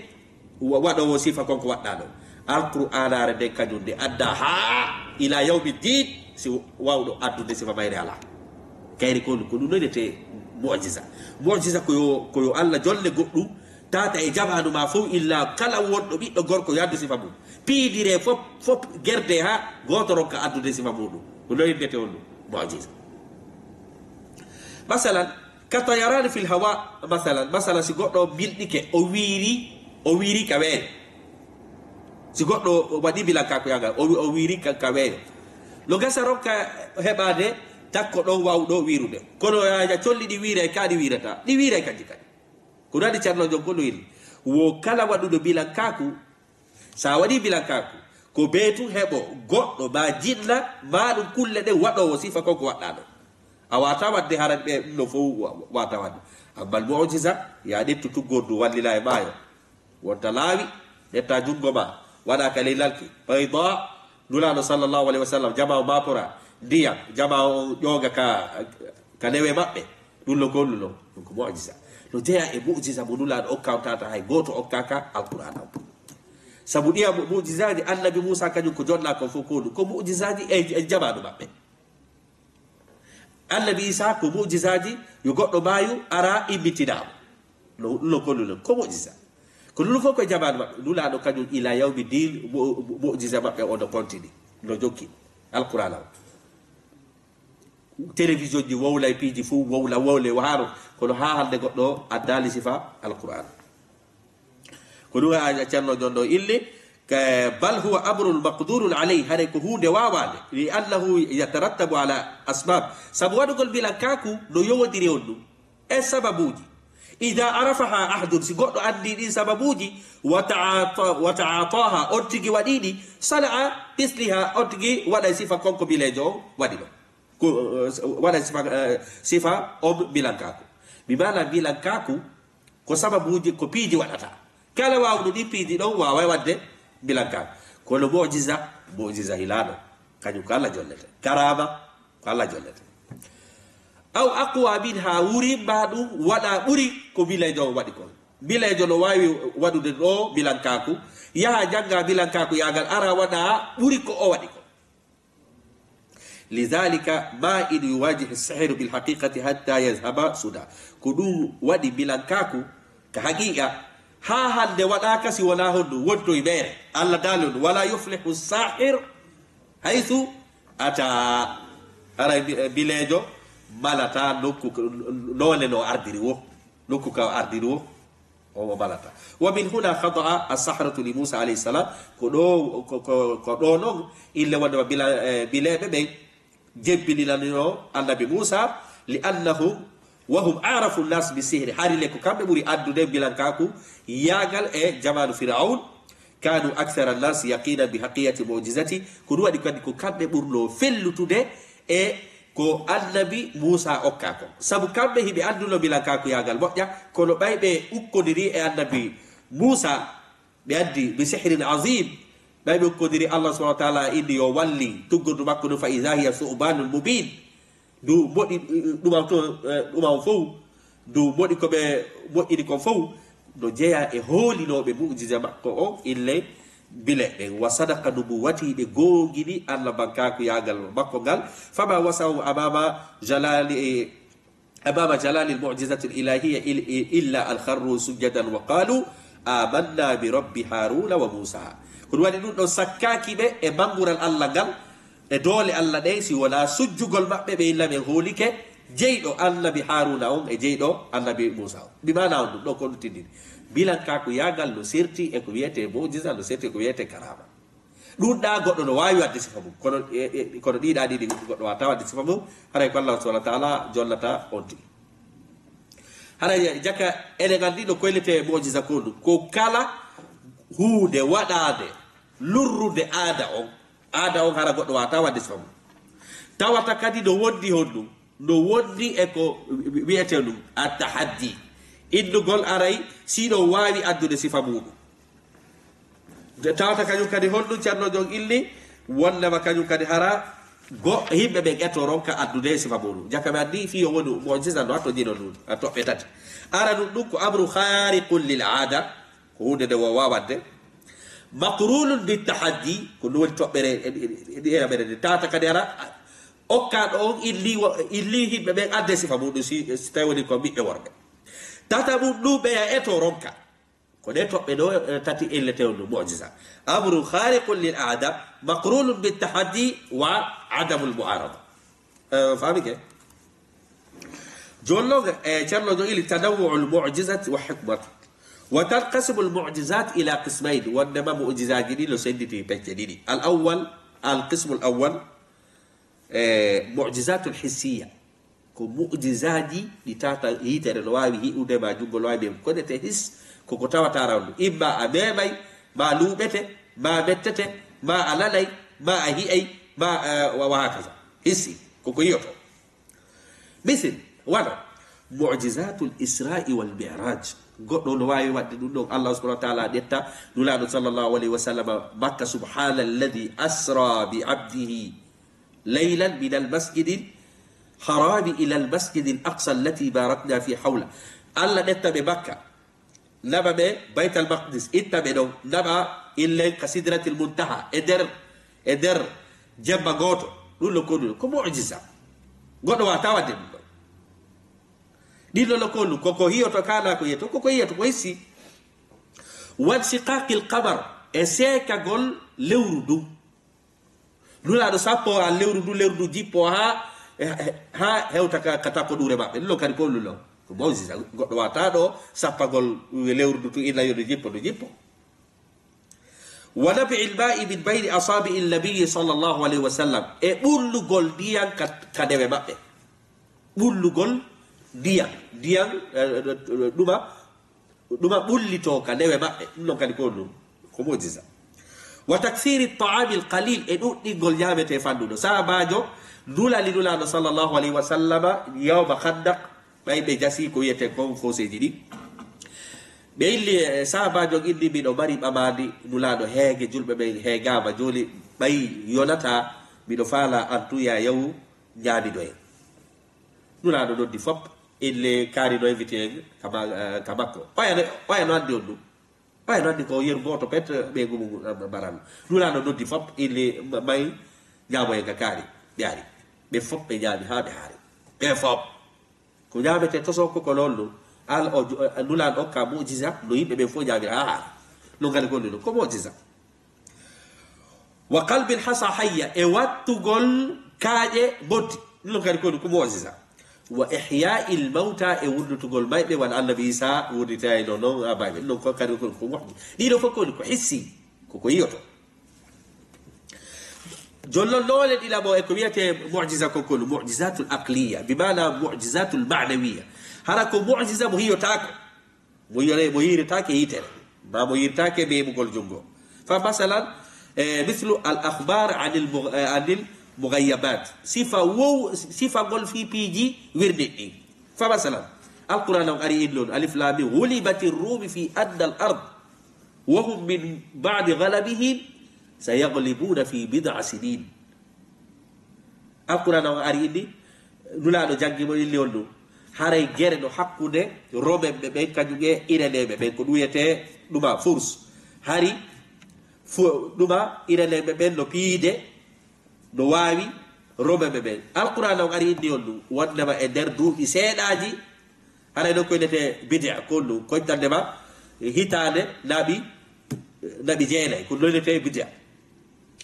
wa-, waɗoowo sifa kon ko waɗɗaa ɗon. Alqur'aanaare nden kañum nde addaa haa ila yawmi din, si wawɗo addude sifa mayre alaa. Kayri ko, ko ɗum ɗon wiyetee mu'jiza. Mu'jiza ko yo, ko yo Allah jonne goɗɗum, tata e jamaanu ma fow illa kala wonɗo ɓiɗɗo gorko yo addu sifa mum. Piidire fop, fop gerde haa gooto ronka addude sifa muɗum. Ko noon innetee on ɗum, mu'jiza. Masalan, ka tayarani fil hawa, masalan, masalan, si goɗɗo milɗike, o wiiri, o wiiri ka weeyo. Si goɗɗo waɗi mbilankaaku yaagal, o, o wiiri ka, ka weeyo. No gasa ronka heɓaade takko ɗon wawɗo wiirude. Kono yaaja colli ɗi wiiray, ka ɗi wiirata, ɗi wiiray kanji kadi. Ko ɗum waɗi Ceerno Jon ko ɗum inni. Wo kala waɗuɗo mbilankaaku, so a waɗii mbilankaaku, ko bee tun heɓo goɗɗo maa jinna, maa ɗum kulle ɗen waɗoowo sifa kon ko waɗɗaa ɗon. A waawataa waɗde haran ɓe ɗum ɗon fow wa-, wa-, waawataa waɗde. Ammal mu'jiza, yo a ƴettu tuggordu wallilaa e maayo. Wonta laawi, ƴetta junngo maa, waɗa ka ley lalki, bayda, Nulaaɗo sallallahu alayhi wa sallam, jamaa o maapora ndiyam, jamaa o ƴooga ka, ka newe maɓɓe. Ɗum lo ko, ɗum lo, ɗum ko mu'jiza. No jeyaa e mu'jiza mo Nulaaɗo okka on tata hay gooto okkaaka Alqur'aana on. Sabu ɗiya mu-, mu'jizaaji Annabi Muusaa kañum ko jonnaa kon fow ko ɗum, ko mu'jizaaji e, e jamaanu maɓɓe. Annabi Iisaa ko mu'jizaaji, yo goɗɗo maayu ara immintinaama. No, no ko ɗum, ko mu'jiza. Ko ɗum fof ko e jamaanu maɓɓe. Nulaaɗo kañum ila yawmi din, mu-, mu-, mu'jiza maɓɓe o no kontini, no jokki. Alqur'aana o. Télévision ji wowlay piiji fof, wowla, wowle, wahaano. Kono haa hannde goɗɗo addaali sifa Alqur'aana. Ko ɗum a, a Ceerno Jon ɗo inni, ka, bal huwa amrun maqdurun alayh, haray ko huunde waawaande, li annahu yatarattabu ala asbab, sabu waɗugol mbilankaaku no yowondiri on ɗum e sababuuji. Ida arafaha ahdun, si goɗɗo anndi ɗin sababuuji, wa ta'ata-, wa ta'ataha, on tigi waɗi ɗi, sana'a misliha, on tigi waɗay sifa kon ko mbileejo on waɗi ɗo. Ko, eh, waɗay sifa, eh, sifa on mbilankaaku. Bi maana mbilankaaku, ko sababuuji, ko piiji waɗata. Kala waawɗo ɗin piiji ɗon waaway waɗde mbilankaaku. Kono mu'jiza, mu'jiza hilaaɗo. Kañum ko Allah jollete. Karaama, ko Allah jollete. Aw aqwa minha, wuri ma ɗum waɗa ɓuri ko mbileejo on waɗi kon. Mbileejo no waawi waɗude ɗo mbilankaaku, yaha jannga mbilankaaku yaagal ara waɗa ɓuri ko o waɗi kon. Lidhalika ma in yuwajihu sihru bil haqiqati hatta yadhhaba suda. Ko ɗum waɗi mbilankaaku ka haqiqa haa hannde waɗaaka si wonaa honɗum wontoy meere. Allah daali on, wala yuflihu sahir haythu ata. Haray mbi-, mbileejo malata nokku ko, noone no ardiri wo. Nokku ka ardiri wo. O, o malata. Wa min huna khada'a as-sahratu li Musa alayhi salam. Ko ɗo, ko, ko, ko ɗo non ille wonde wa bila, eh, bileeɓe ɓen jebbilinanino annabi Musa, li annahum wa hum a'rafu an-nas bi sihri. Hari le ko kamɓe ɓuri addude mbilankaaku yaagal e jamaanu Fir'aun. Kanu akthara an-nas yaqinan bi haqqiyati mu'jizati. Ko ɗum waɗi kadi ko kamɓe ɓurno fellutude e ko annabi Muusa okka kon. Sabu kamɓe hiɓe annduno mbilankaaku yaagal moƴƴa, kono ɓay ɓe ukkodiri e annabi Muusa, ɓe addi bi sihrin azim, ɓay ɓe ukkodiri, Allah subhanahu wa ta'ala inni yo walli tuggordu makko ndun, fa idha hiya thu'banun mubin. Ndu moɗi, ɗuma to, eh, ɗuma on fow, ndu moɗi ko ɓe moƴƴini kon fow, no jeyaa e hoolinooɓe mu'jiza makko on, ille bile ɓen. Wa sadaqa nubuwwati, ɓe goongini annabankaaku yaagal makko ngal. Fama wasahu amama jalali, amama jalali al-mu'jizati al-ilahiyya il-, illa an kharru sujjadan wa qalu, "Amanna bi rabbi Haruna wa Musa." Ko ɗum waɗi ɗum ɗon sakkaaki ɓe e manngural Allah ngal, e doole Allah ɗen, si wonaa sujjugol maɓɓe, ɓe illa men hoolike jeyɗo annabi Haruna on e jeyɗo annabi Musa on. Bi maana on ɗum ɗo ko ɗum tindini. Mbilankaaku yaagal no serti e ko wiyetee mu'jiza, no serti e ko wiyetee karaama. Ɗum ɗa goɗɗo no waawi waɗde sifa mum, kono, e, e, kono ɗiɗa ɗiɗi goɗɗo waawata waɗde sifa mum, haray ko Allah subhanahu wa ta'ala jonnata on tigi. Haray jaka eɗen anndi no koylete mu'jiza ko ɗum. Ko kala huunde waɗaande lurrude aada on, aada on hara goɗɗo waawata waɗde sifa mum. Tawata kadi no wondi honɗum, no wondi e ko wi-, wi-, wiyetee ɗum at-tahaddi. Innugol aray si ɗo waawi addude sifa muɗum. Tawata kañum kadi honɗum Ceerno Joom illi, wonnama kañum kadi hara go yimɓe ɓen eto ronka addude sifa muɗum. Jaka mi anndi fii yo wonu mu'jiza no hatto jino ɗum, a toɓɓe tati. Ara ɗum ɗum ko amru khariqun lil aada, ko huunde nde wowaa waɗde. Maqrunun bi tahaddi, ko ɗum woni toɓɓere e, e, e, e, e, tawata kadi hara okkaɗo on illi, wo-, illi yimɓe ɓen adde sifa muɗum si, si tawi woni ko ɓiɓɓe worɓe. Tata mum ɗum ɓeya eto ronka. Ko ɗe toɓɓe ɗo, eh, tati illete on ɗum mu'jiza. Amru khariqun lil aada, maqrunun bi tahaddi wa adamul mu'arada. Eh, faami ke? Jooni noon, eh, Ceerno Joom illi tanawwu'ul mu'jizati wa hikmatu. Wa tanqasimul mu'jizat ila qismayn. Wondema mu'jizaaji ɗi no sennditi pecce ɗiɗi. Al awwal, al qismul awwal, eh, mu'jizatul hissiya. Ko mu'jizaaji ɗi tata yitere no waawi hi'ude, ma junngo no waawi mem. Ko ɗe te his, ko ko tawata rawndu. Imma a memay, ma luuɓete, ma mettete, ma a nanay, ma a hi'ay, ma, eh, wa, wa hakaza. Hissi, ko ko yi'oto. Misil, wano, mu'jizatul Isra'i wal Mi'raj. Goɗɗo no waawi waɗde ɗum ɗon. Allah subhanahu wa ta'ala ƴetta Nulaaɗo sallallahu alayhi wa sallam Makka, subhana alladhi asra bi abdihi laylan min al masjidil harami ila al masjidil aqsa allati barakna fi hawla. Allah ƴetta ɓe Makka, naɓa ɓe Baytal Maqdis, itta ɓe ɗon, naɓa illen ka Sidratil Muntaha, e nder, e nder jemma gooto. Ɗum lo ko ɗum, ko mu'jiza. Goɗɗo waawata waɗde ɗum ɗon. Ɗin lo ko ɗum, ko ko hiyoto, kana ko yeto, ko ko yiyoto, ko hissi. Wan shiqaqil qamar, e seekagol lewru ndun. Nulaaɗo sappo haa lewru ndu, lewru ndu jippo haa, haa hewta ka, ka takko ɗuure maɓɓe. Ɗum ɗon kadi ko ɗum ɗon. Ko mu'jiza. Goɗɗo waawata ɗo sappagol lewru ndu tun illa yo ndu jippo, ndu jippo. Wa nab'il ma'i min bayni asabi'in nabiyyi sallallahu alayhi wa sallam. E ɓullugol ndiyan ka, ka newe maɓɓe. Ɓullugol ndiyan. Ndiyan, eh, ɗuma, ɗuma ɓullitoo ka newe maɓɓe. Ɗum ɗon kadi ko ɗum, ko mu'jiza. Wa takthiri ta'amil qalil, e ɗuɗɗingol ñaametee fanɗuɗo. Sahabaajo nulani Nulaaɗo sallallahu alayhi wa sallama yawma Khandaq, ɓay ɓe jasii ko wiyetee kon fooseeji ɗin. Ɓe illi, eh, sahabaajo on inni, miɗo mari ɓamaandi Nulaaɗo, heege julɓe ɓen heegaama. Jooni ɓay yonataa, miɗo faalaa an tun yaa yahu ñaamidoyen. Nulaaɗo noddi fop, ille kaari no invité en ka ma-, eh, ka makko. Oya no, oya no anndi on ɗum. Oya no anndi ko yeru gooto pet, eh, ɓe ngumu, eh, mbaran. Nulaaɗo noddi fop, ille ma-, may ñaamoyen ka kaari. Ɓe ari. Ɓe fop ɓe ñaami haa ɓe haari. Ɓe fop. Ko ñaametee toso ko, ko noon ɗum. Al o jo-, eh, Nulaaɗo okka mu'jiza, no yimɓe ɓen fof ñaamira haa haari. No ngali golli ɗum. Ko mu'jiza. Wa qalbil hasa hayya, e wattugol kaaƴe mboddi. Ɗum ɗon kadi ko, ko mu'jiza. Wa ihya'il mawta, e wurnitugol mayɓe, wano Annabi Isa wurnitayno noon, a bayɓe. Ɗum ɗon ko kadi ko, ko mu'jiza. Ɗiɗo fof ko, ko hissi, ko ko yiyoto. Jooni noon, noone ɗiɗaɓo e ko wiyetee mu'jiza ko, ko mu'jizatul aqliya, bi maana mu'jizatul ma'nawiya. Hara ko mu'jiza mo hiyotaako. Mo yore-, mo yiiretaake yitere, maa mo yiiretaake meemugol junngo. Fa masalan, eh, mislu al akhbar anil mu-, eh, anil mughayyabat. Sifa wow-, sifagol fii piiji wirniɗɗi. Fa masalan, Alqur'aana on ari inni on, alif lam mim, ghulibatir Rum fi adnal ard, wa hum min ba'di ghalabihim sayaghlibuna fi bid'a sinin. Alqur'aana on ari inni, Nulaaɗo janngi mo illi on ɗum. Haray gere no hakkunde Romenɓe ɓen, kañum e Ireneeɓe ɓen, ko ɗum wiyetee ɗuma Furs. Hari fu-, ɗuma Ireneeɓe ɓen no piide, no waawi Romenɓe ɓen. Alqur'aana on ari inni on ɗum, wondema e nder duuɓi seeɗaaji, haray noon ko innetee bidia, ko ɗum, koytandema hitaande naɓi, naɓi jeenay, ko ɗum innetee bidia.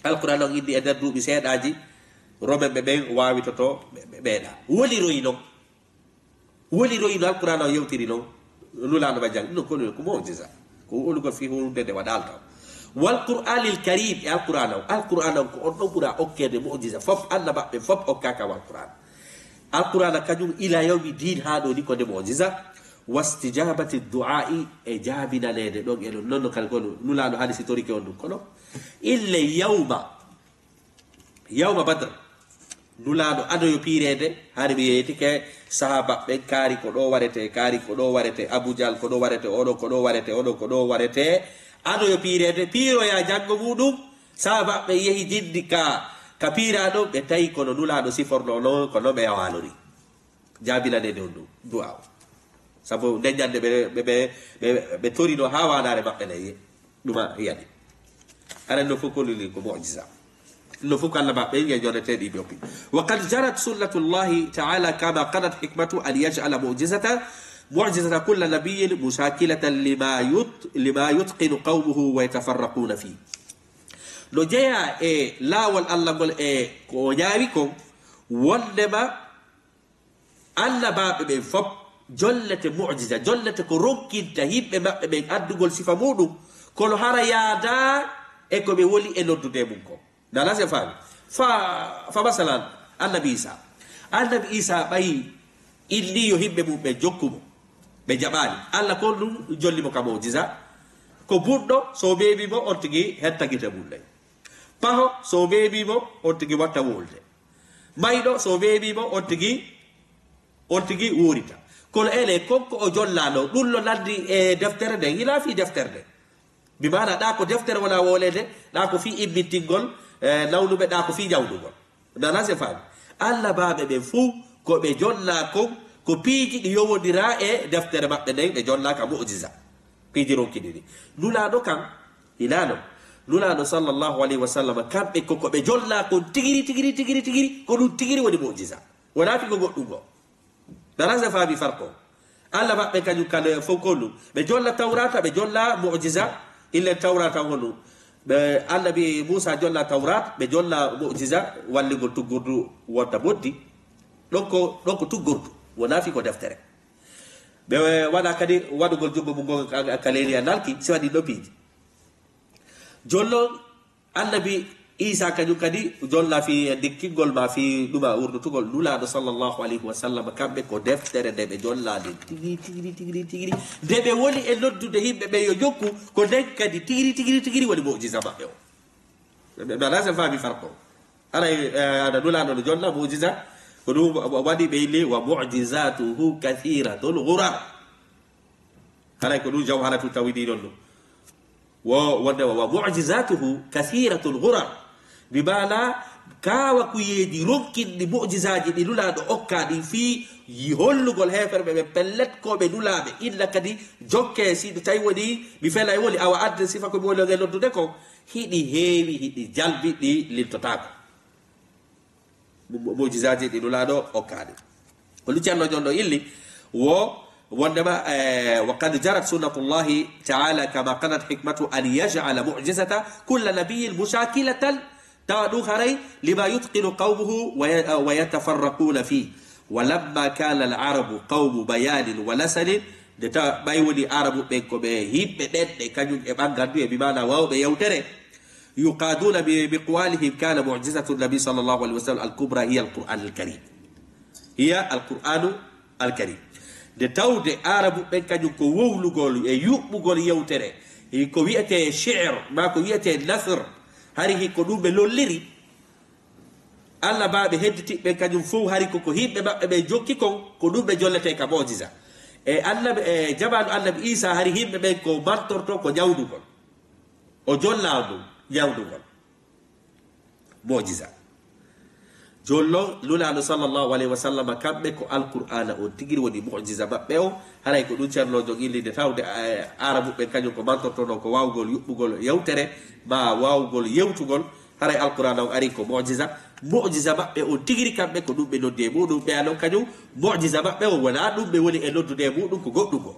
Alqur'aana on inni e nder duuɓi seeɗaaji, Romenɓe ɓen waawitoto ɓe, ɓe, ɓeeɗa. Woliroyi non. Woliroyi no Alqur'aana on yewtiri non. Nulaaɗo ma jang, ɗum ko, ko mu'jiza. Ko wolugol fii huunde nde waɗaali taw. Wal Qur'aanil Kariim, e Alqur'aana on. Alqur'aana on ko on ɗon ɓura okkeede mu'jiza. Fof, annabaaɓe fof okkaaka o Alqur'aana. Alqur'aana kañum ila yawmi diin haa ɗoo ni ko nde mu'jiza. Wastijabati du'aa'i, e jaabinaneede ɗon e ɗon. Non no kadi ko Nulaaɗo haali sitorike on ɗum. Kono ille yawma, yawma Badr, Nulaaɗo ado yo piireede, hari mi yeeytike sahaaba ɓen kaari ko ɗo waretee, kaari ko ɗo waretee, Abu Jahl ko ɗo waretee, oɗo ko ɗo waretee, oɗo ko ɗo waretee, Ado yo piireede, piiroyaa janngo muuɗum. Saha maɓɓe yehi jinndi ka, ka piiraa ɗon, ɓe tawi kono Nulaaɗo sifornoo non, ko non ɓe yawaalori. Jaabilanee on ɗum du'a o. Sabu nden ñannde ɓe, ɓe, ɓe, ɓe, ɓe torino haa waanaare maɓɓe nden, ɗuma yani. Aran no fof ko lili ko mu'jiza. No fof ko Allah maɓɓe, ye jonete ɗi ƴoppi. وقد جرت سنة الله تعالى كما قضت حكمته أن يجعل معجزة، معجزة كل نبي مشاكلة لما يت-، لما يتقن قومه ويتفرقون فيه. No jeyaa e laawol Allah ngol e ko o ñaawi kon, wondema annabaaɓe ɓen fof jollete mu'jiza, jollete ko ronkinta yimɓe maɓɓe ɓen addugol sifa muuɗum, kono hara yaadaa e ko ɓe woni e noddude mum kon. Nana se faami? Fa, fa masalan, annabi Isa. Annabi Isa ɓay inni yo yimɓe mum ɓe jokku mo. Ɓe jaɓaali. Allah kon ɗum jolli mo ka mu'jiza. Ko bunɗo, so o meemi mo, on tigi hetta gite mum ɗen. Paho, so o meemi mo, on tigi watta wolde. Mayɗo, so o meemi mo, on tigi, on tigi wuurita. Kono ene, kon ko o jollaano, ɗum no nanndi e deftere nden, hinaa fii deftere nden. Bi maana, ɗaa ko deftere wona wooleede, ɗaa ko fii immintingol, eh, nawnuɓe, ɗaa ko fii ñawndugol. Nana se faami? Annabaaɓe ɓen fow, ko ɓe jollaa kon, ko piiji ɗi yowondiraa e deftere maɓɓe nden, ɓe jollaa ka mu'jiza. Piiji ronkinɗi ɗi. Nulaaɗo kan, hinaa non. Nulaaɗo sallallahu alayhi wa sallam, kamɓe ko, ko ɓe jollaa kon tigiri, tigiri, tigiri, tigiri, ko ɗum tigiri woni mu'jiza. Wonaa fii ko goɗɗum goo. Nana se faami farko. Allah maɓɓe kañum kala fof ko ɗum. Ɓe jolla Tawrata, ɓe jolla mu'jiza, illen Tawrata on ɗum. Ɓe, Annabi Muusa jolla Tawrat, ɓe jolla mu'jiza, wallingol tuggordu wonta boddi. Ɗon ko, ɗon ko tuggordu, wonaa fii ko deftere. Ɓe waɗa kadi waɗugol junngo mum ngon ka, ka leeli a nalki, si waɗi ɗo piiji. Jonnon Annabi Iisaa kañum kadi jolla fii ndikkingol ma fii ɗuma wurdutugol Nulaaɗo sallallahu alayhi wa sallam, kamɓe ko deftere nde ɓe jolla nden tigiri, tigiri, tigiri, tigiri. Nde ɓe woni e noddude yimɓe ɓen yo jokku, ko nden kadi tigiri, tigiri, tigiri woni mu'jiza maɓɓe o. Ɓe, ɓe, ɓe alaa sen faami farko. Haray, eh, aɗa Nulaaɗo no jolla mu'jiza, ko ɗum wa-, wa-, waɗi ɓe inni, "Wa mu'jizatuhu kathiratul ghurar." Haray ko ɗum Jawharatu Tawhidi non ɗum. Wo wonde wa, wa mu'jizatuhu kathiratul ghurar. Bi maana kaawakuyeeji ronkinɗi mu'jizaaji ɗi Nulaaɗo okkaa ɗin fii yi-, hollugol heeferɓe ɓe pellet ko ɓe Nulaaɓe. Inna kadi jokkee si tawi woni mi felay woni awa adde sifa ko mi woni on e noddude kon. Hiɗi heewi, hiɗi jalbi, ɗi lintotaako. Mu-, mu-, mu'jizaaji ɗi Nulaaɗo okkaani. Ko ɗum Ceerno Jonɗo illi, wo wondema, eh, "Wa qad jarat sunnatullahi ta'ala kama qadat hikmatu an yaj'ala mu'jizata kulla nabiyyin mushakilatan." Tawa ɗum haray, "lima yutqinu qawmuhu wa ya-, wa yatafarraquna fi. Wa lamma kana al-arabu qawmu bayanin wa lasanin." Nde tawa ɓay woni Arabu ɓen ko ɓe yimɓe ɗenɗe, kañum e ɓangandu e bi maana waawɓe yewtere. Yuqaduna bi miqwalihim kana mu'jizatu nabi sallallahu alayhi wa sallam al-kubra hiya al-Qur'an al-Karim. Hiya al-Qur'anu al-Karim. Nde tawde Arabu ɓen kañum ko wowlugol e yuɓɓugol yewtere, e ko wi'etee shi'r, maa ko wi'etee nasr, hari hi ko ɗum ɓe lolliri. Annabaaɓe hedditiɓɓe ɓen kañum fow hari ko, ko yimɓe maɓɓe ɓen jokki kon, ko ɗum ɓe jolletee ka mu'jiza. E annabi, e jamaanu annabi Iisaa hari yimɓe ɓen ko mantorto ko ñawndugol. O jollaa ɗum ñawndugol. Mu'jiza. Jooni non, Nulaaɗo sallallahu alayhi wa sallam, kamɓe ko Alqur'aana on tigiri woni mu'jiza maɓɓe on. Haray ko ɗum Ceerno Jonɗo illi nde tawde, eh, Arabu ɓen kañum ko mantortonoo ko waawgol yuɓɓugol yewtere, maa waawgol yewtugol. Haray Alqur'aana on ari ko mu'jiza. Mu'jiza maɓɓe on tigiri kamɓe ko ɗum ɓe noddi e muɗum. Ɓeya non kañum mu'jiza maɓɓe on wonaa ɗum ɓe woni e noddude e muɗum ko goɗɗum goo.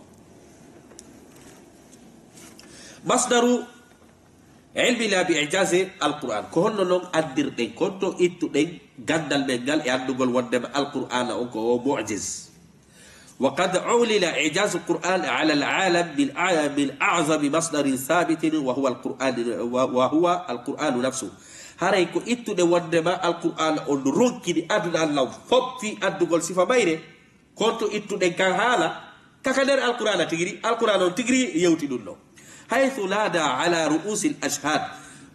Masdaru ilmina bi ijazi Alqur'an. Ko honno non anndirɗen kon to ittuɗen ganndal men ngal e anndugol wonndema Alqur'aana on ko o mu'jiz? Wa qad ulila ijazu Qur'an ala al-alam min a-, min a'zami masdarin sabitin wa huwa al-Qur'an, wa, wa huwa al-Qur'anu nafsu. Haray ko ittude wonndema Alqur'aana on ronkini aduna Allah on fof fii addugol sifa mayre. Kon to ittuɗen kan haala, kaka nder Alqur'aana tigiri, Alqur'aana on tigiri yewti ɗum ɗo. Haythu nada ala ru'usil ashhad,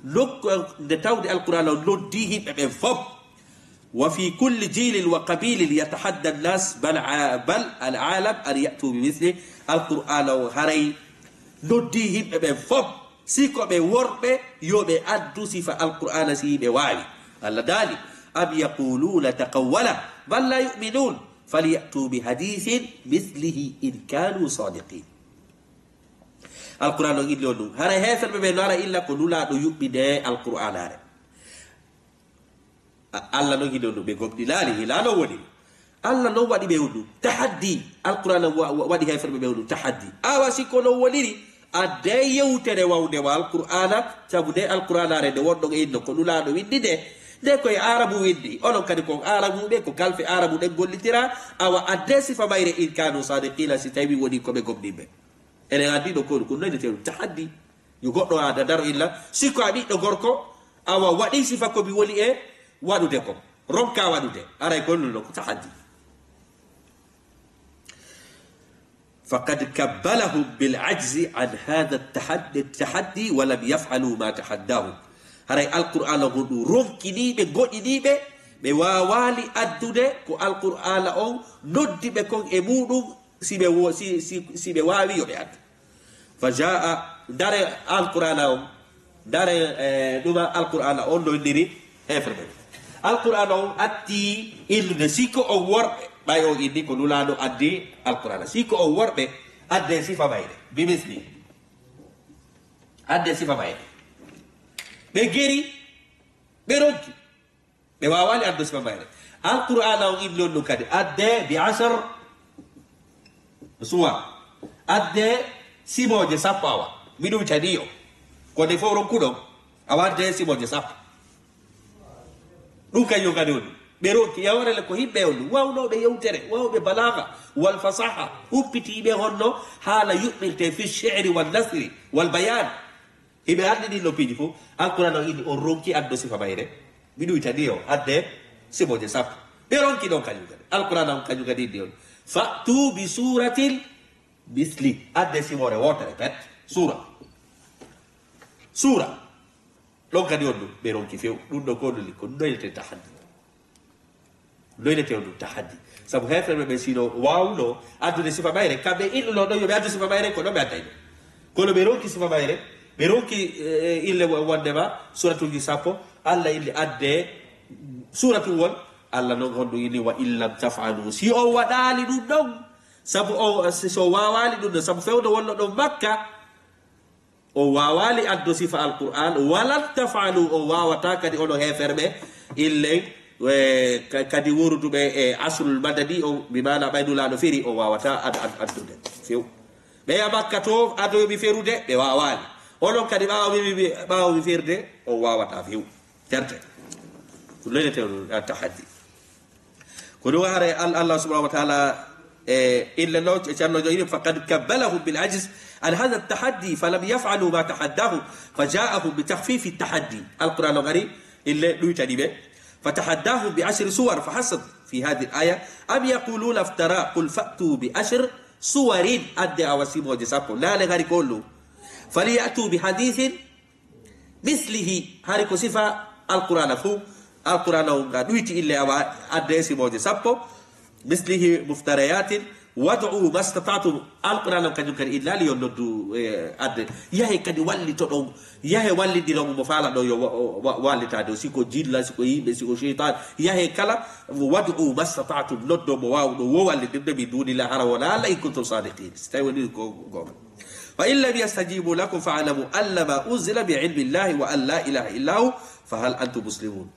nokku nde tawde Alqur'aana on noddi yimɓe ɓen fof. Wa fi kulli jilin wa qabilin yatahadda an-nas bal a-, bal al-alam an ya'tu bi misli. Alqur'aana on haray noddi yimɓe ɓen fof. Si ko ɓe worɓe, yo ɓe addu sifa Alqur'aana si ɓe waawi. Allah daali, "Am yaquluuna taqawwala, bal laa yu'minuun, falya'tuu bi hadiisin mislihi in kaanuu saadiqiin." Alqur'aana on inni on ɗum. Hara heeferɓe ɓe no ara illa ko Nulaaɗo yuɓɓi nde Alqur'aanaare. A-, Allah non hino ɗum, ɓe gomɗinaali, hinaa non woniri. Allah non waɗi ɓe on ɗum tahaddi. Alqur'aana wa-, wa-, waɗi heeferɓe ɓe on ɗum tahaddi. Awa si ko non woniri, addee yewtere wawnde wa Alqur'aana, sabu nde Alqur'aanaare nde wonɗon e inno ko Nulaaɗo winndi nde, nde ko e Aarabu winndi. Onon kadi ko on Aarabuuɓe, ko kalfe Aarabu ɗen gollitiraa, awa addee sifa mayre in kaanuu saadiqiina si tawii wonii ko ɓe gomɗinɓe. Enen anndi ɗo ko ɗum, ko noynetee ɗum tahaddi. Yo goɗɗo aada daro illa, si ko a ɓiɗɗo gorko, awa waɗi sifa ko mi woni e waɗude ko. Ronka waɗude. Aray ko ɗum ɗo ko tahaddi. Faqad kabbalahum bil ajzi an hadha tahaddi, tahaddi wa lam yaf'alu ma tahaddahum. Haray Alqur'aana on ɗum ronkiniiɓe, goɗiniiɓe, ɓe waawaali addude ko Alqur'aana on noddi ɓe kon e muɗum, si ɓe wo-, si, si, si ɓe waawi yo ɓe addu. Fa jaa, ndare Alqur'aana on, ndare, eh, ɗuma Alqur'aana on no inniri heeferɓe. Alqur'aana on atti innude si ko on worɓe, ɓay on inni ko Nulaaɗo addi Alqur'aana. Si ko on worɓe, addee sifa mayre, bi misli. Addee sifa mayre. Ɓe geri, ɓe ronki. Ɓe waawaali addu sifa mayre. Alqur'aana on inni on ɗum kadi. Addee bi ashar suwar. Addee simooje sappo awa. Mi ɗum tani o. Ko nde fof ronkuɗon. Awa addee simooje sappo. Ɗum kañum kadi woni. Ɓe ronki yawrele ko yimɓe on ɗum. Wawnooɓe yewtere, waawɓe balaaga, wal fasaha. Humpitiiɓe honno haala yuɓɓirtee fi shi'ri wal nasri wal bayaan. Hiɓe anndi ɗin noppiiji fof, Alqur'aana on inni on ronki addo sifa mayre. Mi ɗuytani o, adde simooje sappo. Ɓe ronki ɗon kañum kadi. Alqur'aana on kañum kadi inni on. Fa'tu bi suratin misli. Adde simoore wootere pet. Suura. Suura. Ɗon kadi on ɗum, ɓe ronki few. Ɗum ɗo ko ɗum ko noynete tahaddi. Loynete on ɗum tahaddi. Sabu heeferɓe ɓen sino waawno addude sifa mayre, kamɓe innuno ɗon yo ɓe addu sifa mayre, ko ɗon ɓe addayno. Kono ɓe ronki sifa mayre, ɓe ronki, eh, ille wo-, wondema suratulji sappo, Allah inni adde suratuwol, Allah non honɗum inni, "Wa in lam taf'alu." Si on waɗaali ɗum ɗon, sabu o, si, so waawaali ɗum ɗon, sabu fewndo wonno ɗon Makka, o waawaali addo sifa Alqur'aan, "Wa lan taf'alu", o waawataa kadi onon heeferɓe, illen, e, ka-, kadi wuuruduɓe e asrul madani o, bi maana ɓay Nulaaɗo feri, o waawataa ad-, ad-, addude. Few. Ɓeya Makka to, adoyɓe ferude, ɓe waawaali. Onon kadi ɓaawo mi, mi, ɓaawo mi ferde, o waawataa few. Certe. Ko loynete on, a, tahaddi. Ko ɗum hare Al-, Allah subhanahu wa ta'ala, e, ille no, e canno joyi, "Faqad kabbalahum bil ajiz an hadha tahaddi, falam yaf'alu ma tahaddahum, fa ja'ahum bi takhfifi tahaddi." Alquran o ngari, ille ɗuytani ɓe. "Fa tahaddahum bi ashri suwar, fa hasab fi hadhihi al-aya, am yaquluna iftara, qul fa'tu bi ashri suwarin." Adde awa simoje sappo. Nane ngari ko ɗum. "Falya'tu bi hadithin mislihi." Hari ko sifa Alqurana fuu. Alqurana o nga ɗuyti ille awa adde simoje sappo. "Mislihi muftarayatin, wad'u mastata'tum." Alqurana o kañum kadi illaali yo noddu, eh, adde. Yahe kadi wallitoɗon. Yahe wallindiron mo faalaɗon yo wa-, wa-, wallitade o. Si ko jinna, si ko yimɓe, si ko sheytan. Yahe kala, "wad'u mastata'tum." Noddo mo waawɗo wo wallindirde min dunillah hara wona Allah in kuntum sadiqin. Si tawi woni ko goonga. "Fa in lam yastajibu lakum fa'lamu annama unzila bi ilmi llahi wa an la ilaha illa hu, fa hal antum muslimun."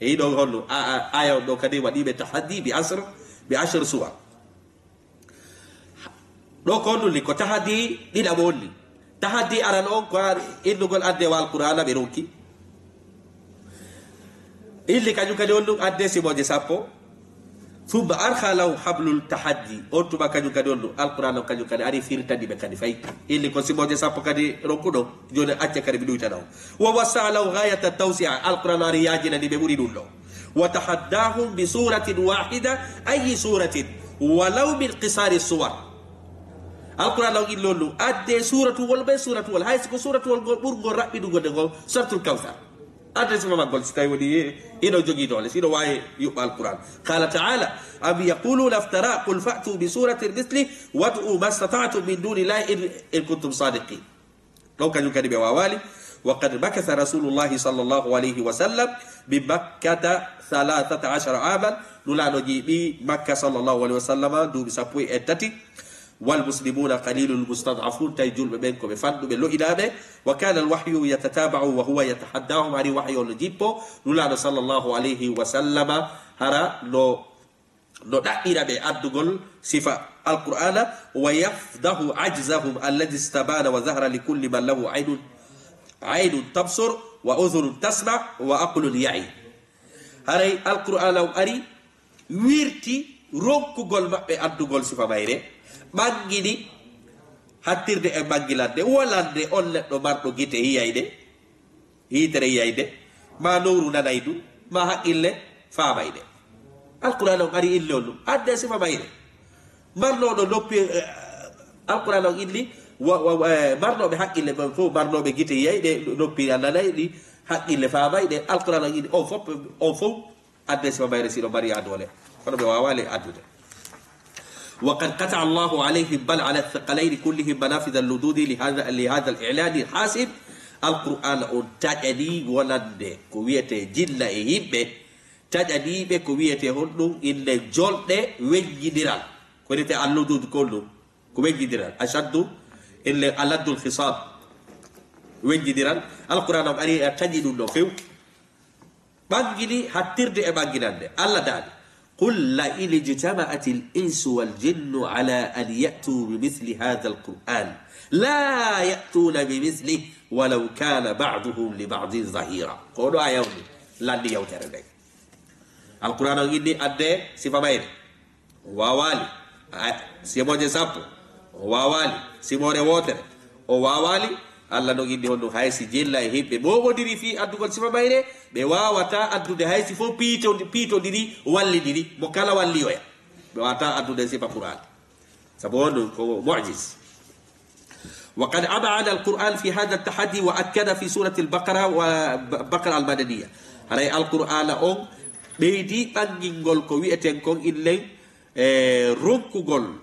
E yiɗo honno a, a, aya on ɗo kadi waɗiɓe tahaddi bi asr, bi ashr suwar. Ɗo ko honɗum ni? Ko tahaddi ɗiɗaɓo on ni. Tahaddi aran on ko ar innugol adde wa Alqur'ana ɓe ronki. Illi kañum kadi on ɗum adde simoje sappo. Thumma arha lahu hablul tahaddi. On tuma kañum kadi on ɗum Alqur'ana on kañum kadi ari firtani ɓe kadi fay. Illi ko simoje sappo kadi ronkuɗo. Joni acce kadi mi ɗuytana on. Wa wassa lahu ghayata tawsi'a. Alqur'ana ari yajinani ɓe ɓuri ɗum ɗo. "Wa tahaddahum bi suratin wahida, ayi suratin, walaw min qisari suwar." Alqur'ana on illi on ɗum. Adde suratuwol ɓe suratuwol. Hay si ko suratuwol ngol ɓurngol raɓɓiɗugol nde ngol, Suratul Kawsar. Adde sifa maggol, si tawi woni hino jogii doole, si hino waawi yuɓɓa Alqur'an. Qala ta'ala, "Am yaquluna iftara, qul fa'tu bi suratin misli, wad'u mastata'tum min dunillahi in, in kuntum sadiqin." Ɗon kañum kadi ɓe waawaali. Wa qad makasa Rasulullahi sallallahu alayhi wa sallam bi Makkata thalathata ashara aman. Nulaaɗo jiiɓi Makka sallallahu alayhi wa sallam duuɓi sappo e tati. Wal muslimuna qalilul mustad'afun, tawi julɓe ɓen ko ɓe fanɗuɓe lo'inaaɓe. Wa kana al wahyu yatataba'u wa huwa yatahaddahum, hari wahyu on no jippo Nulaaɗo sallallahu alayhi wa sallama, hara no no ɗaɓɓira ɓe addugol sifa Alqur'aana. Wa yafdahu ajzahum alladhi istabana wa zahara li kulli man lahu aynun, aynun tabsur wa udhunun tasma wa aqlun ya'i. Haray Alqur'aana on ari wirti ronkugol maɓɓe addugol sifa mayre, ɓanngini hattirde e ɓanngilande wonande on neɗɗo marɗo gite yiyayɗe, yitere yiyayde, ma nowru nanaydu, ma haqqille faamayde. Alqur'aana on ari inni on ɗum, adde sifa mayre. Marnooɗo noppi, eh, Alqur'aana on inni, wa, wa, wa, eh, marnooɓe haqqille ɓen fof, marnooɓe gite yiyayɗe, noppi nanayɗe, haqqille faamayɗe, Alqur'aana on inni, on fof, on fof, adde sifa mayre si ɗo mari haa doole. Kono ɓe waawaali addude. Wa qad qata'a Allahu alayhim bal ala thaqalayni kullihim manafidha al-lududi li hadha, li hadha al-i'lani al-hasib. Alqur'aana on taƴani wonande ko wiyetee jinna e yimɓe, taƴani ɓe ko wiyetee honɗum, inne jolɗe weññindiral. Ko wiyetee al-ludud ko ɗum, ko weññindiral. Ashaddu, inne aladdul khisab, weññindiral. Alqur'aana on ari, a taƴi ɗum ɗo few. Ɓanngini hattirde e ɓannginande. Allah daali, "Qul la in ijtama'atil insu wal jinnu ala an ya'tu bi misli hadha al-Qur'an, la ya'tuna bi mislihi walaw kana ba'duhum li ba'din zahira." Ko ɗo a yawni lanni yawtere nden. Alqur'aana on inni adde sifa mayre. O waawaali. A, simooje sappo. O waawaali. Simoore wootere. O waawaali. Allah non inni honɗum, hay si jilla e himɓe mooɓondiri fii addugol sifa mayre, ɓe waawataa addude hay si fof piito-, piitondiri, wallindiri, mo kala walliyoya. Ɓe waawataa addude sifa Qur'aan. Sabu honɗum ko mu'jiz. Wa qad am'ana al-Qur'an fi hadha at-tahaddi wa akkada fi surati al-Baqara wa Baqara al-Madaniya. Haray Alqur'aana on ɓeydi ɓanngingol ko wi'eten kon illen, e ronkugol,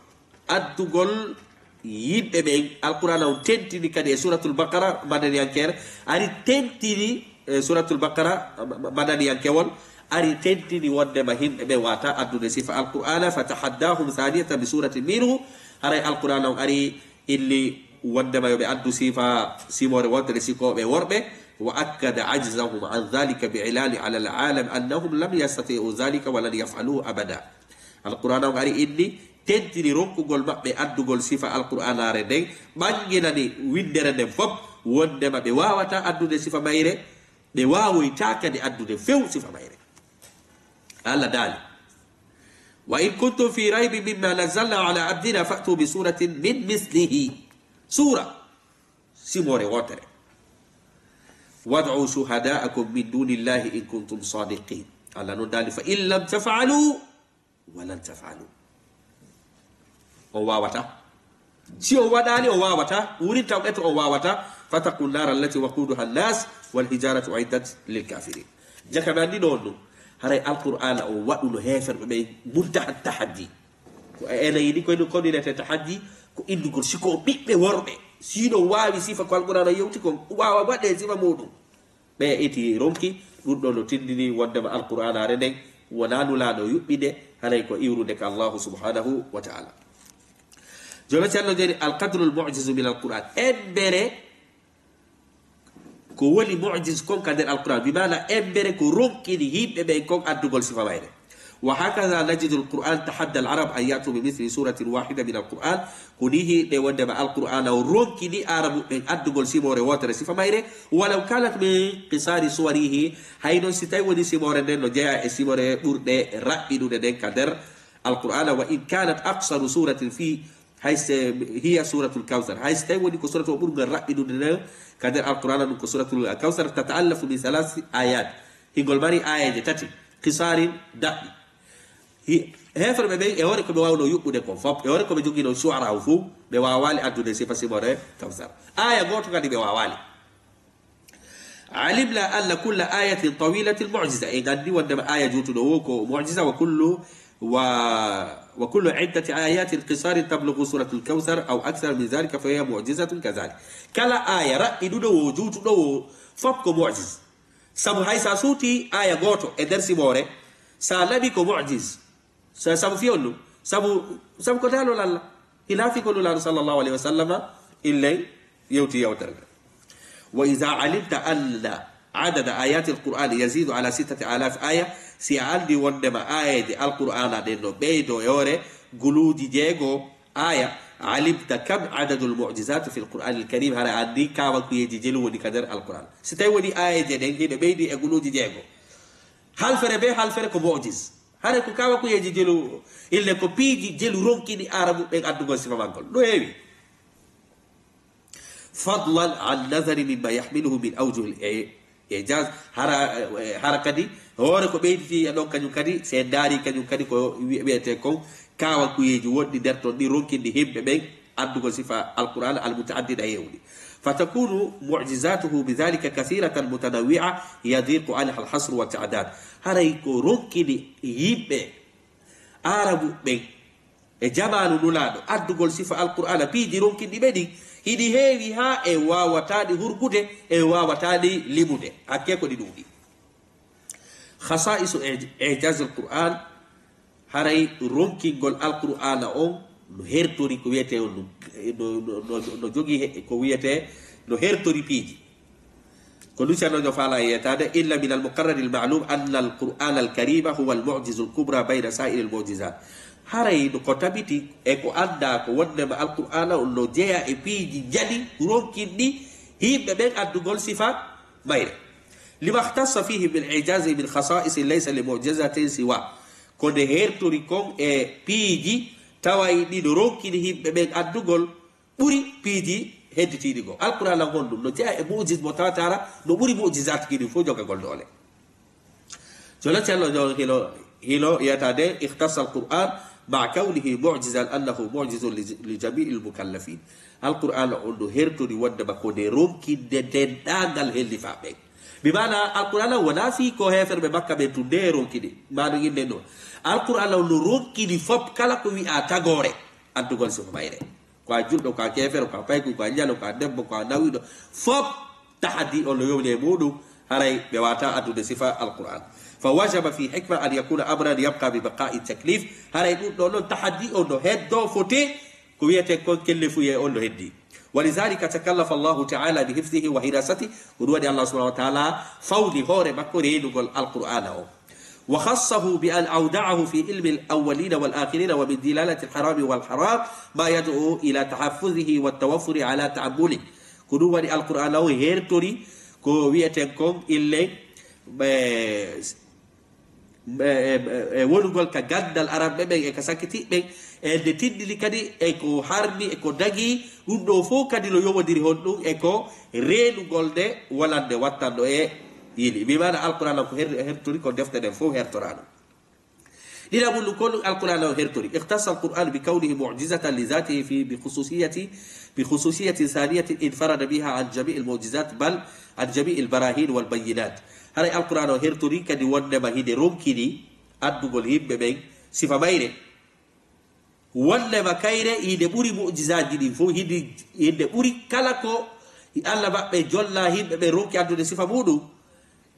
addugol yimɓe ɓen. Alqur'aana on tentini kadi e Suratul Baqara madaniyankere, ari tentini, e Suratul Baqara ma-, ma-, madaniyankewol, ari tentini wondema yimɓe ɓen wata addude sifa Alqur'aana, fa tahaddahum thaniyatan bi suratin minhu. Haray Alqur'aana on ari illi wondema yo ɓe addu sifa simoore wontere sikooɓe worɓe, wa akkada ajzahum an dhalika bi ilani ala al-alam annahum lam yastati'u dhalika wa lan yaf'aluhu abada. Alqur'aana on ari inni tentini ronkugol maɓɓe addugol sifa Alqur'aanaare nden, ɓannginani winndere nden fof, wonndema ɓe waawataa addude sifa mayre, ɓe waawoytaa kadi addude few sifa mayre. Allah daali, "Wa in kuntum fi raybin mimma nazzalna ala abdina fa'tu bi suratin min mislihi." Suura, simoore wootere. "Wad'u shuhada'akum min dunillahi in kuntum sadiqin." Allah non daali, "Fa in lam taf'alu wa lan taf'alu." On waawata. Si on waɗaali, on waawata. Wurin tawɓeto on waawata. "Fattaqu nnara allati waquduha nnas wal hijaratu uiddat lil kafirin." Jaka mi anndino on ɗum. Haray Alqur'aana on waɗuno heeferɓe ɓen muntaha tahaddi. Ko ene yiɗi koyno konnirete tahaddi, ko innugol siko ɓiɓɓe worɓe. Si no waawi sifa ko Alqur'aana yewti kon, waawa waɗe sifa muɗum. Ɓe eti ronki, ɗum ɗo no tindini wondema Alqur'aanaare nden wonaa nulaaɗo yuɓɓinde, haray ko iwrude ka Allahu subhanahu wa ta'ala. Jooni Ceerno jeni, al-qadrul mu'jizu min al-Qur'an. Embere ko woni mu'jiz kon ka nder Alqur'an, bi maana embere ko ronkini yimɓe ɓen kon addugol sifa mayre. Wa hakadha najidu al-Qur'an tahadda al-arab an ya'tu bi mithli suratin wahida min al-Qur'an. Ko nii hiɗe wondema Alqur'aana o ronkini Aarabu ɓen addugol simoore wootere sifa mayre, walaw kanat min qisari suwarihi, hay non si tawi woni simoore nden no jeyaa e simoore ɓurɗe raɓɓiɗude ɗen ka nder Alqur'aana, wa in kanat aqsaru suratin fi, hay se hiya suratul Kawsar, hay si tawi woni ko suratu o ɓurngol raɓɓiɗude nden ka nder Alqur'aana, ɗum ko suratul Kawsar, tata'allafu min thalathi ayat, hingol mari aayeeje tati, qisarin, daɓɓi. Hi-, heeferɓe ɓen e hoore ko ɓe waawno yuɓɓude kon fof, e hoore ko ɓe jogiino shu'ara'u fuu, ɓe waawaali addude sifa simoore Kawsar. Aaya gooto kadi ɓe waawaali. Alimna anna kulla ayatin tawilatin mu'jiza. En anndi wondema aaya juutuɗo wo ko mu'jiza, wa kullu و... وكل عدة آيات قصار تبلغ سورة الكوثر أو أكثر من ذلك فهي معجزة كذلك. Kala aaya raɓɓiɗuɗo wo, juutuɗo wo, fof ko mu'jiz. Sabu hay so a suuti aaya gooto e nder simoore, so a naɓi ko mu'jiz. Sa-, sabu fii on ɗum, sabu, sabu ko daalol Allah. Hilaafi ko Nulaaɗo sallallahu alayhi wa sallama, illay yewti yewtere nde. وإذا علمت أن عدد آيات القرآن يزيد على ستة آلاف آية, si a anndi wonndema aayeeje Alqur'aana ɗen no ɓeydoo e hoore guluuji jeego aaya, علمت كم عدد المعجزات في القرآن الكريم, hara a anndi kaawakuyeeji jelu woni ka nder Alqur'aana. Si tawi woni aayeeje ɗen hiɗe ɓeydi e guluuji jeego, halfere bee halfere ko mu'jiz. Hara ko kaawakuyeeji jelu, ille ko piiji jelu ronkiɗi Aarabu ɓen addugol sifa maggol. No heewi. فضلا عن نظر مما يحمله من أوجه الإعجاز. Hara, eh, hara kadi, hoore ko ɓeyditi e ɗon kañum kadi, si en ndaari kañum kadi ko wi-, wiyetee kon kaawakuyeeji wonɗi nder ton ɗi ronkinɗi yimɓe ɓen addugol sifa Alqur'aana al-muta'addida heewɗi. فتكون معجزاته بذلك كثيرة متنوعة يضيق عنها الحصر والتعداد. Haray ko ronkini yimɓe Aarabu ɓen e jamaanu Nulaaɗo addugol sifa Alqur'aana, piiji ronkinɗi ɓe ɗin, hiɗi heewi haa e waawataa ɗi hurgude, e waawataa ɗi limude. Hakkee ko ɗi ɗuuɗi. خصائص إعج-، إعجاز القرآن, haray ronkingol Alqur'aana on no hertori ko wiyetee on ɗum, no, no, no, no jogii he-, ko wiyetee no hertori piiji. Ko ɗum Ceerno Joop faalaa e yeetaade, إن من المقرر المعلوم أن القرآن الكريم هو المعجزة الكبرى بين سائر المعجزات. Haray no ko tabiti e ko anndaa ko wonndema Alqur'aana on no jeyaa e piiji njani ronkinɗi yimɓe ɓen addugol sifa mayre. لما اختص فيه بالإعجاز من خصائص ليس لمعجزة سواه. Ko nde hertori kon e piiji tawayɗi no ronkini yimɓe ɓen addugol ɓuri piiji hedditiiɗi goo. Alqur'aana on honɗum? No jeyaa e mu'jiz mo tawata hara no ɓuri mu'jizaat ki ɗin fof jogagol doole. Jooni Ceerno Joop hino, hino yeetaade, اختص القرآن مع كونه معجزا أنه معجز لج-، لجميع المكلفين. Alqur'aana on no hertori wonndema ko nde ronkinde denndaangal hellifaaɓe ɓen. Bi maana Alqur'aana wonaa fii ko heeferɓe Makka ɓen tun nde ronkini, maa no innde non. Alqur'aana on no ronkini fof kala ko wi'aa tagoore addugol sifa mayre. Ko a julɗo, ko a keefero, ko a payku, ko a njano, ko a debbo, ko a nawiiɗo, fof tahaddi on no yowni e muuɗum, haray ɓe waawataa addude sifa Alqur'aan. فوجب في حكمة أن يكون أمرا يبقى ببقاء التكليف. Haray ɗum ɗoo non tahaddi on no heddoo foti ko wiyetee kon kellefuye on no heddi. ولذلك تكلف الله تعالى بحفظه وحراسته. Ko ɗum waɗi Allah subhanahu wa ta'ala fawni hoore makko reenugol Alqur'aana on. وخصه بأن أودعه في علم الأولين والآخرين ومن دلالة الحرام والحرام ما يدعو إلى تحفظه والتوفر على تأمله. Ko ɗum waɗi Alqur'aana on hertori ko wiyeten kon ille, e, e, e, e wonugol ka ganndal Aramɓe ɓen e ka sakkitiiɓe ɓen, e nde tinndini kadi e ko harmi e ko dagii, ɗum ɗoo fof kadi no yowondiri honɗum e ko reenugol nde wonande wattanɗo e yili. Bi maana Alqur'aana ko her-, hertori ko defte ɗen fof hertoraano. Ɗiɗaɓun ɗum, ko ɗum Alqur'aana on hertori. اختص القرآن بكونه معجزة لذاته في، بخصوصية، بخصوصية ثانية انفرد بها عن جميع المعجزات بل عن جميع البراهين والبينات. Haray Alqur'aana on hertori kadi wonndema hinde ronkini addugol yimɓe ɓen sifa mayre. Wonndema kayre hinde ɓuri mu'jizaaji ɗin fof, hinde, hinde ɓuri kala ko Allah maɓɓe jolla yimɓe ɓen ronki addude sifa muuɗum.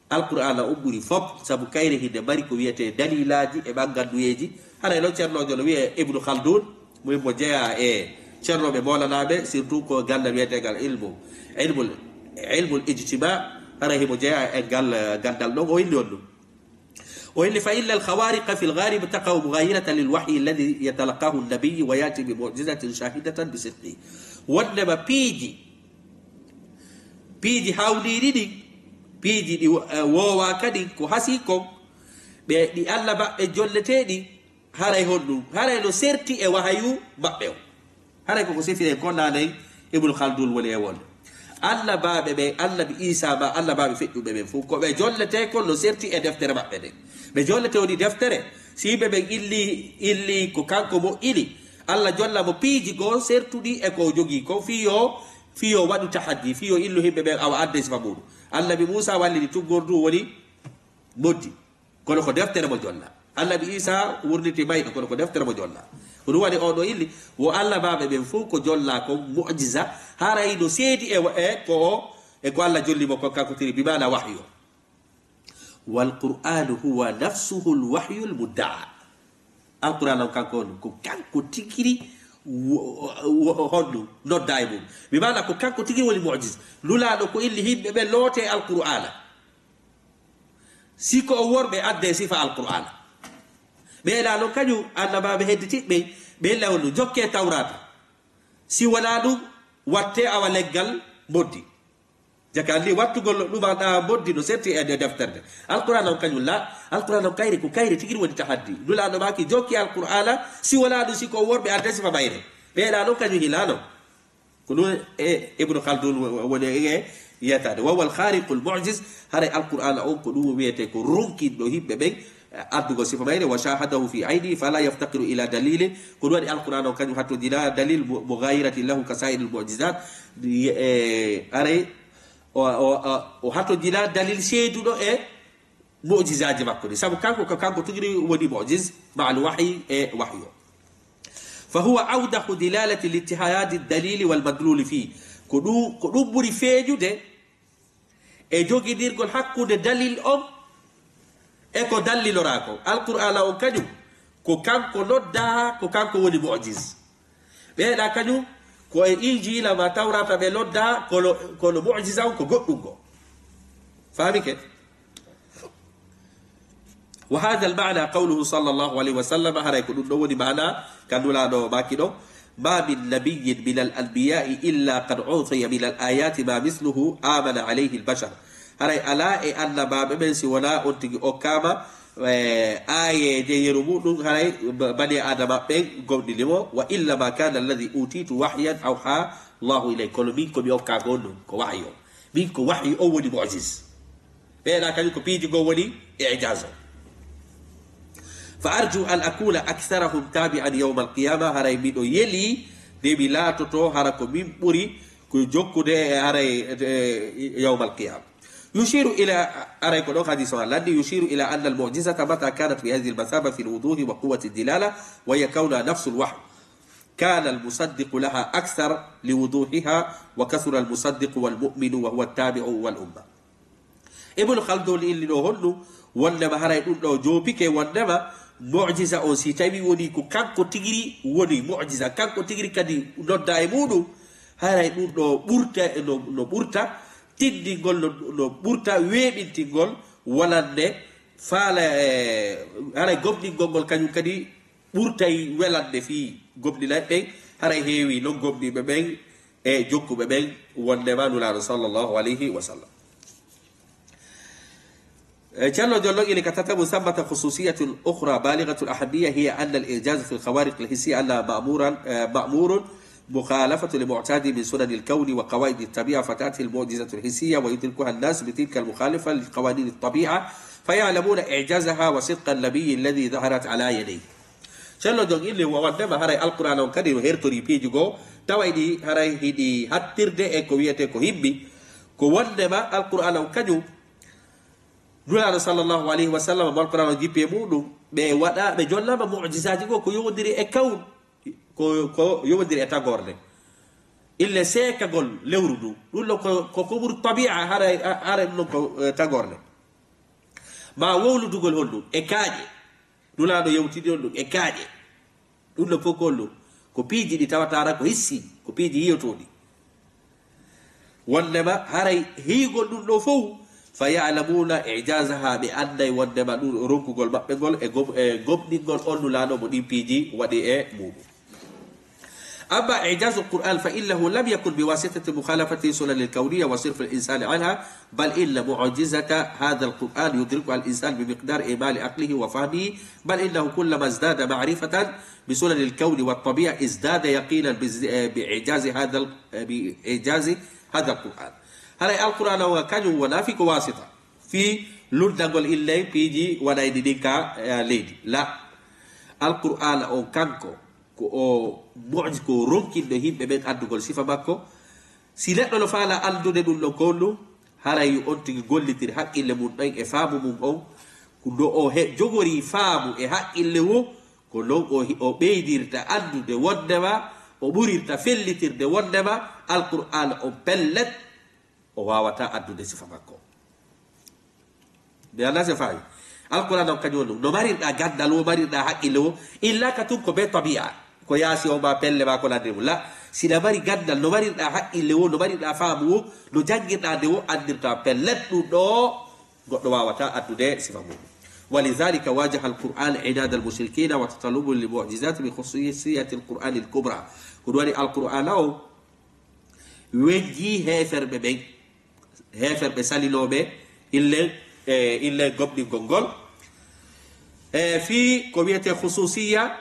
Alqur'aana on ɓuri fof, sabu kayre hinde mari ko wiyetee dalilaaji e ɓanganduyeeji. Haray non Ceernoojo no wiyee Ibnu Khaldun, mo himo jeyaa e ceernooɓe moolanaaɓe, surtout ko ganndal wiyeteegal ilmu, ilmul, ilmul ijtima, haray himo jeyaa e ngal, eh, ganndal ɗon, o inni on ɗum. O inni, فإن الخوارق في الغالب تقع مغايرة للوحي الذي يتلقاه النبي ويأتي بمعجزة شاهدة بصدقه. Wonndema piiji, piiji haawniiɗi ɗin, piiji ɗi wo-, eh, woowaaka ɗin, ko hasii kon, ɓe, ɗi Allah maɓɓe jolleteeɗi, haray honɗum? Haray no serti e wahayu maɓɓe on. Haray koko sifiree ko nanen Ibnu Khaldun woni e wonde. Annabaaɓe ɓen, Annabi Iisaa maa annabaaɓe feƴƴuɓe ɓen fof, ko ɓe jolletee kon no serti e deftere maɓɓe nden. Ɓe jolletee woni deftere, si yimɓe ɓen illi, illi ko kanko moƴƴini, Allah jolla mo piiji goo sertuɗi e ko o jogii kon, fii yo, fii yo waɗu tahaddi, fii yo illu yimɓe ɓen awa adde sifa muuɗum. Annabi Muusaa wallini tuggordu woni moddi. Kono ko deftere mo jolla. Annabi Isa wurniti mayɗo, kono ko deftere mo jolla. Ko ɗum waɗi o ɗo illi, wo Allah baaɓe ɓen fof ko jolla ko mu'jiza, haray no seedi e, e ko o, e ko Allah jolli mo ko kanko tiri, bi maana wahyu. Wal Qur'anu huwa nafsuhu al wahyu al mudda'a. Alquran on kanko on, ko kanko tigiri wo-, wo-, honɗum nodda e mum. Bi maana ko kanko tigiri woni mu'jiza. Nulaaɗo ko illi yimɓe ɓe loote Alqur'ana. Si ko o worɓe adde sifa Alqur'ana. Ɓe ena non kañum annabaaɓe hedditiɓɓe, ɓe illa honɗum jokke Tawrata. Si wonaa ɗum, watte awa leggal mboddi. Jaka anndi wattugol ɗum an ɗa mboddi no setti e, e deftere nde. Alqur'ana on kañum la, Alqur'ana on kayri ko kayri tigiri woni tahaddi. Nulaaɗo maaki jokki Alqur'ana, si wonaa ɗum si ko worɓe adde sifa mayre. Ɓe ena non kañum hilaano. Ko ɗum e Ibnu Khaldun wo-, woni e yettaade. Wa huwa al-khariqul mu'jiz, haray Alqur'aana on ko ɗum wiyetee ko ronkinɗo yimɓe ɓen, eh, addugo sifa mayre, wa shahadahu fi aynihi, fala yaftaqiru ila dalilin. Ko ɗum waɗi Alqur'aana on kañum hattojinaa dalil mu-, mughayiratin lahu ka sa'iril mu'jizat. Ye-, eh, haray o, o, o, o hattojinaa dalil seeduɗo e mu'jizaaji makko ɗi. Sabu kanko, ko kanko tugiri woni mu'jiz, ma'al wahyi e wahyu. Fa huwa awdahu dilalati littihadi dalili wal madluli fii. Ko ɗum, ko ɗum ɓuri feeñude e jogindirgol hakkunde dalil on e ko dalliloraa kon. Alqur'aana on kañum, ko kanko noddaa, ko kanko woni mu'jiz. Ɓeeɗa kañum, ko e Injiila ma Tawrata ɓe noddaa, kono, kono mu'jiza on ko goɗɗum goo. Faamike? Wa hadha al-ma'na qawluhu sallallahu alayhi wa sallam, haray ko ɗum ɗo woni maana ka Nulaaɗo maaki ɗo, ma min nabiyyin min al-anbiya'i illa qad utiya min al-ayati ma misluhu amana alayhi al-bashar. Haray alaa e annabaaɓe ɓen si wonaa on tigi okkaama, eh, aayeeje yeru muɗum, haray ba-, bani Aadama ɓen gomɗini mo, wa illa ma kana alladhi utitu wahyan awha Allahu ilay, kono min ko mi okkaa ko on ɗum, ko wahyu. Min ko wahyu on woni mu'jiz. Ɓeeɗa kañum ko piiji goo woni ijaz o. Fa arju an akuna aktharahum tabi'an yawma al-qiyama, haray miɗo yeli nde mi laatoto hara ko min ɓuri ko jokkude e haray, e, yawma al-qiyama. Yushiru ila, haray ko ɗon hadis o lanndi, yushiru ila anna al-mu'jizata mata kanat bi hadhihi al-masaba fi al-wuduhi wa quwwati ad-dilala, wa hiya kawnuha nafsu al-wahyi. Kana al-musaddiqu laha akthar li wuduhiha, wa kathura al-musaddiqu wal mu'minu wa huwa at-tabi'u wal umma. Ibnu Khaldun illi ɗo honɗum, wondema haray ɗum ɗo joopike, wondema mu'jiza on, si tawi woni ko kanko tigiri woni mu'jiza, kanko tigiri kadi nodda e muɗum, haray ɗum ɗo ɓurta, no, no ɓurta tinndingol, no, no ɓurta weeɓintingol wonande faala, e, haray gomɗingol ngol kañum kadi ɓurtay welande fii gomɗinayɓe ɓen, haray heewi non gomɗiiɓe ɓen e jokkuɓe ɓen wondema Nulaaɗo sallallahu alayhi wa sallam. Eh, Ceerno Jollo ili ka tataɓum, ثمة خصوصية أخرى بالغة الأهمية، هي أن الإعجاز في الخوارق الحسية أنها مأمورا، eh, مأمور مخالفة لمعتاد من سنن الكون وقواعد الطبيعة، فتأتي المعجزة الحسية ويدركها الناس بتلك المخالفة لقوانين الطبيعة، فيعلمون إعجازها وصدق النبي الذي ظهرت على يديه. Ceerno Jollo ili wo wondema haray Alqur'aana on kadi no hertori piiji goo, tawa ɗi haray hiɗi hattirde e ko wiyetee ko himmi, ko wondema Alqur'aana on kañum, Nulaaɗo sallallahu alayhi wa sallam, mo Alqur'aana on jippi e muɗum, ɓe waɗa, ɓe jollaama mu'jizaaji goo ko yowondiri e kawn, ko, ko yowondiri e tagorde. Ille seekagol lewru ndun. Ɗum ɗo ko, ko, ko ɓuri tabi'a, haray, haray ɗum ɗon ko, eh, tagorde. Ma wowludugol honɗum e kaaƴe. Nulaaɗo yewtidi on ɗum e kaaƴe. Ɗum ɗo fof ko honɗum? Ko piiji ɗi tawata hara ko hissi, ko piiji yiyotooɗi. Wondema haray hiyugol ɗum ɗo fof, fa ya'lamuna ijazaha, ɓe annday wondema ɗum ronkugol maɓɓe ngol e gom-, e gomɗingol on Nulaaɗo mo ɗin piiji waɗi e muɗum. أما إعجاز القرآن فإنه لم يكن بواسطة مخالفة السنن الكونية وصرف الإنسان عنها، بل إن معجزة هذا القرآن يدركها الإنسان بمقدار إعمال عقله وفهمه، بل إنه كلما ازداد معرفة بسنن الكون والطبيعة ازداد يقينا بز-، بإعجاز هذا ال-، بإعجاز هذا القرآن. Haray Alqur'aana o kañum wonaa fii ko waasita, fii luddagol ille piiji waɗayɗi ɗin ka, eh, leydi. La, Alqur'aana on kanko, ko o mu'jiz, ko ronkinɗo yimɓe ɓen anndugol sifa makko. Si neɗɗo no faala anndude ɗum ɗon ko honɗum, haray on tigi gollitiri haqqille mum ɗen e faamu mum on, No o he-, jogori faamu e haqqille wo, ko non o hi-, o ɓeydirta anndude wondema, o ɓurirta fellitirde wondema, Alqur'aana on pellet, o waawataa addude sifa makko. Mi anndaa si faayi. Alqur'aana on kañum woni ɗum. No marirɗaa ganndal wo, marirɗaa haqqille wo, illaaka tun ko be tabi'a, ko yaasi o ma pelle ma ko nanndi mum. La, si na mari ganndal, no marirɗaa haqqille wo, no marirɗaa faamu wo, no janngirɗaa nde wo, anndirtaa pellet ɗum ɗo, goɗɗo waawataa addude sifa mum. ولذلك واجه القرآن عناد المشركين وتطلبهم للمعجزات من خصوصية القرآن الكبرى. Ko ɗum waɗi Alqur'aana o weñjii heeferɓe ɓen, heeferɓe salinooɓe illen, e, illen gomɗingol ngol. E, fii ko wiyetee khususiya,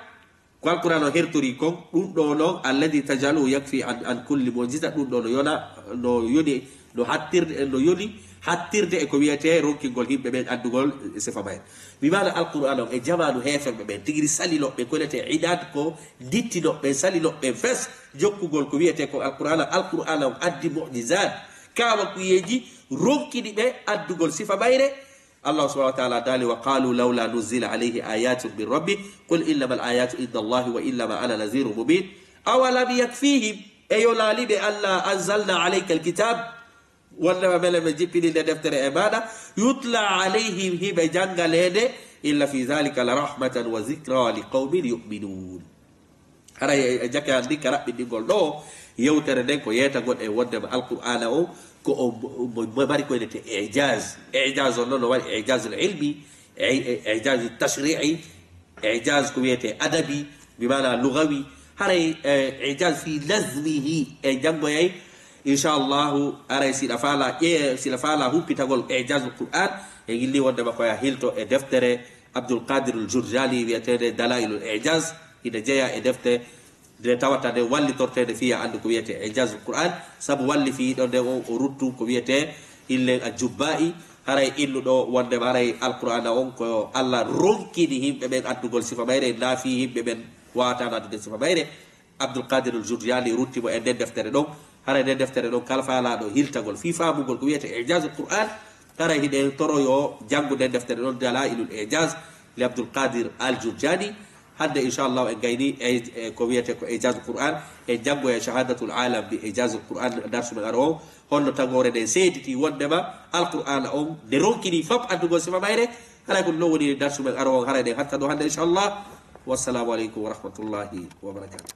ko Alqur'aana o hertori kon, ɗum ɗo non, الذي تجعله يكفي عن، عن كل معجزة, ɗum ɗo no yona, no yoni, no hattirde, no yoni hattirde e ko wiyetee ronkingol yimɓe ɓen addugol sifa mayre. Bi maana Alqur'aana on e jamaanu heeferɓe ɓen, tigi ri salinooɓe, ko wiyetee inad, ko dittinooɓe, salinooɓe fes, jokkugol ko wiyetee ko Alqur'aana, Alqur'aana on addi mu'jizaat, kaawakuyeeji, ronkini ɓe addugol sifa mayre. Allah subhanahu wa ta'ala daali, وقالوا لولا نزل عليه آية من ربه، قل إنما الآيات عند الله وإنما أنا نذير مبين. أولم يكفهم, e yolaali ɓe أنا أنزلنا عليك الكتاب, wonnde ma mele men jippini nde deftere e maaɗa, يتلى عليهم, hiɓe janngaleede, إن في ذلك لرحمة وذكرى لقوم يؤمنون. Haray e, e jaka an ndin ka raɓɓinɗingol ɗo, yewtere nden ko yeetagol e wondema Alqur'aana o ko o mo, mo, mo mari ko wiyetee ijaz. Ijaz on non no waɗi ijazul ilmi, i-, i-, ijazul tashri'i, ijaz ko wiyetee adabi, bi maana lugawi. Haray, e, ijaz fi nazmihi, e janngoyay, inchallahu, haray siɗa faala ƴee-, siɗa faala humpitagol ijazul Qur'an, e gilli wondema ko ya hilto e deftere Abdul Qadir al-Jurjani wiyeteende Dalailul Ijaz, ina jeyaa e defte nde tawata nde wallitorteende fii ya anndu ko wiyetee Ijazul Qur'an, sabu wallifii ɗo nde o, o ruttu ko wiyetee Illen al-Jubba'i, haray innuɗo wondema haray Alqur'aana on ko Allah ronkini yimɓe ɓen addugol sifa mayre, na fii yimɓe ɓen waawataano addude sifa mayre. Abdul Qadir al-Jurjani rutti mo e nden deftere ɗon. Haray nden deftere ɗon, kala faalaaɗo hiltagol fii faamugol ko wiyetee Ijazul Qur'an, haray hiɗen toro yo janngu nden deftere ɗon, Dalailul Ijaz li Abdul Qadir al-Jurjani. Hannde, inchallahu, en gayni e, e ko wiyetee ko Ijazul Qur'an, en janngoya Shahadatul Alam bi Ijazul Qur'an, darsu men arowo on. Honno tagoore nden seediti wondema Alqur'aana on nde ronkini fop addugol sifa mayre? Haray ko ɗum ɗon woni darsu men arowo on, haray ɗen hatta ɗo hannde, inchallah. Wassalamu aleykum wa rahmatullahi wa barakatuh.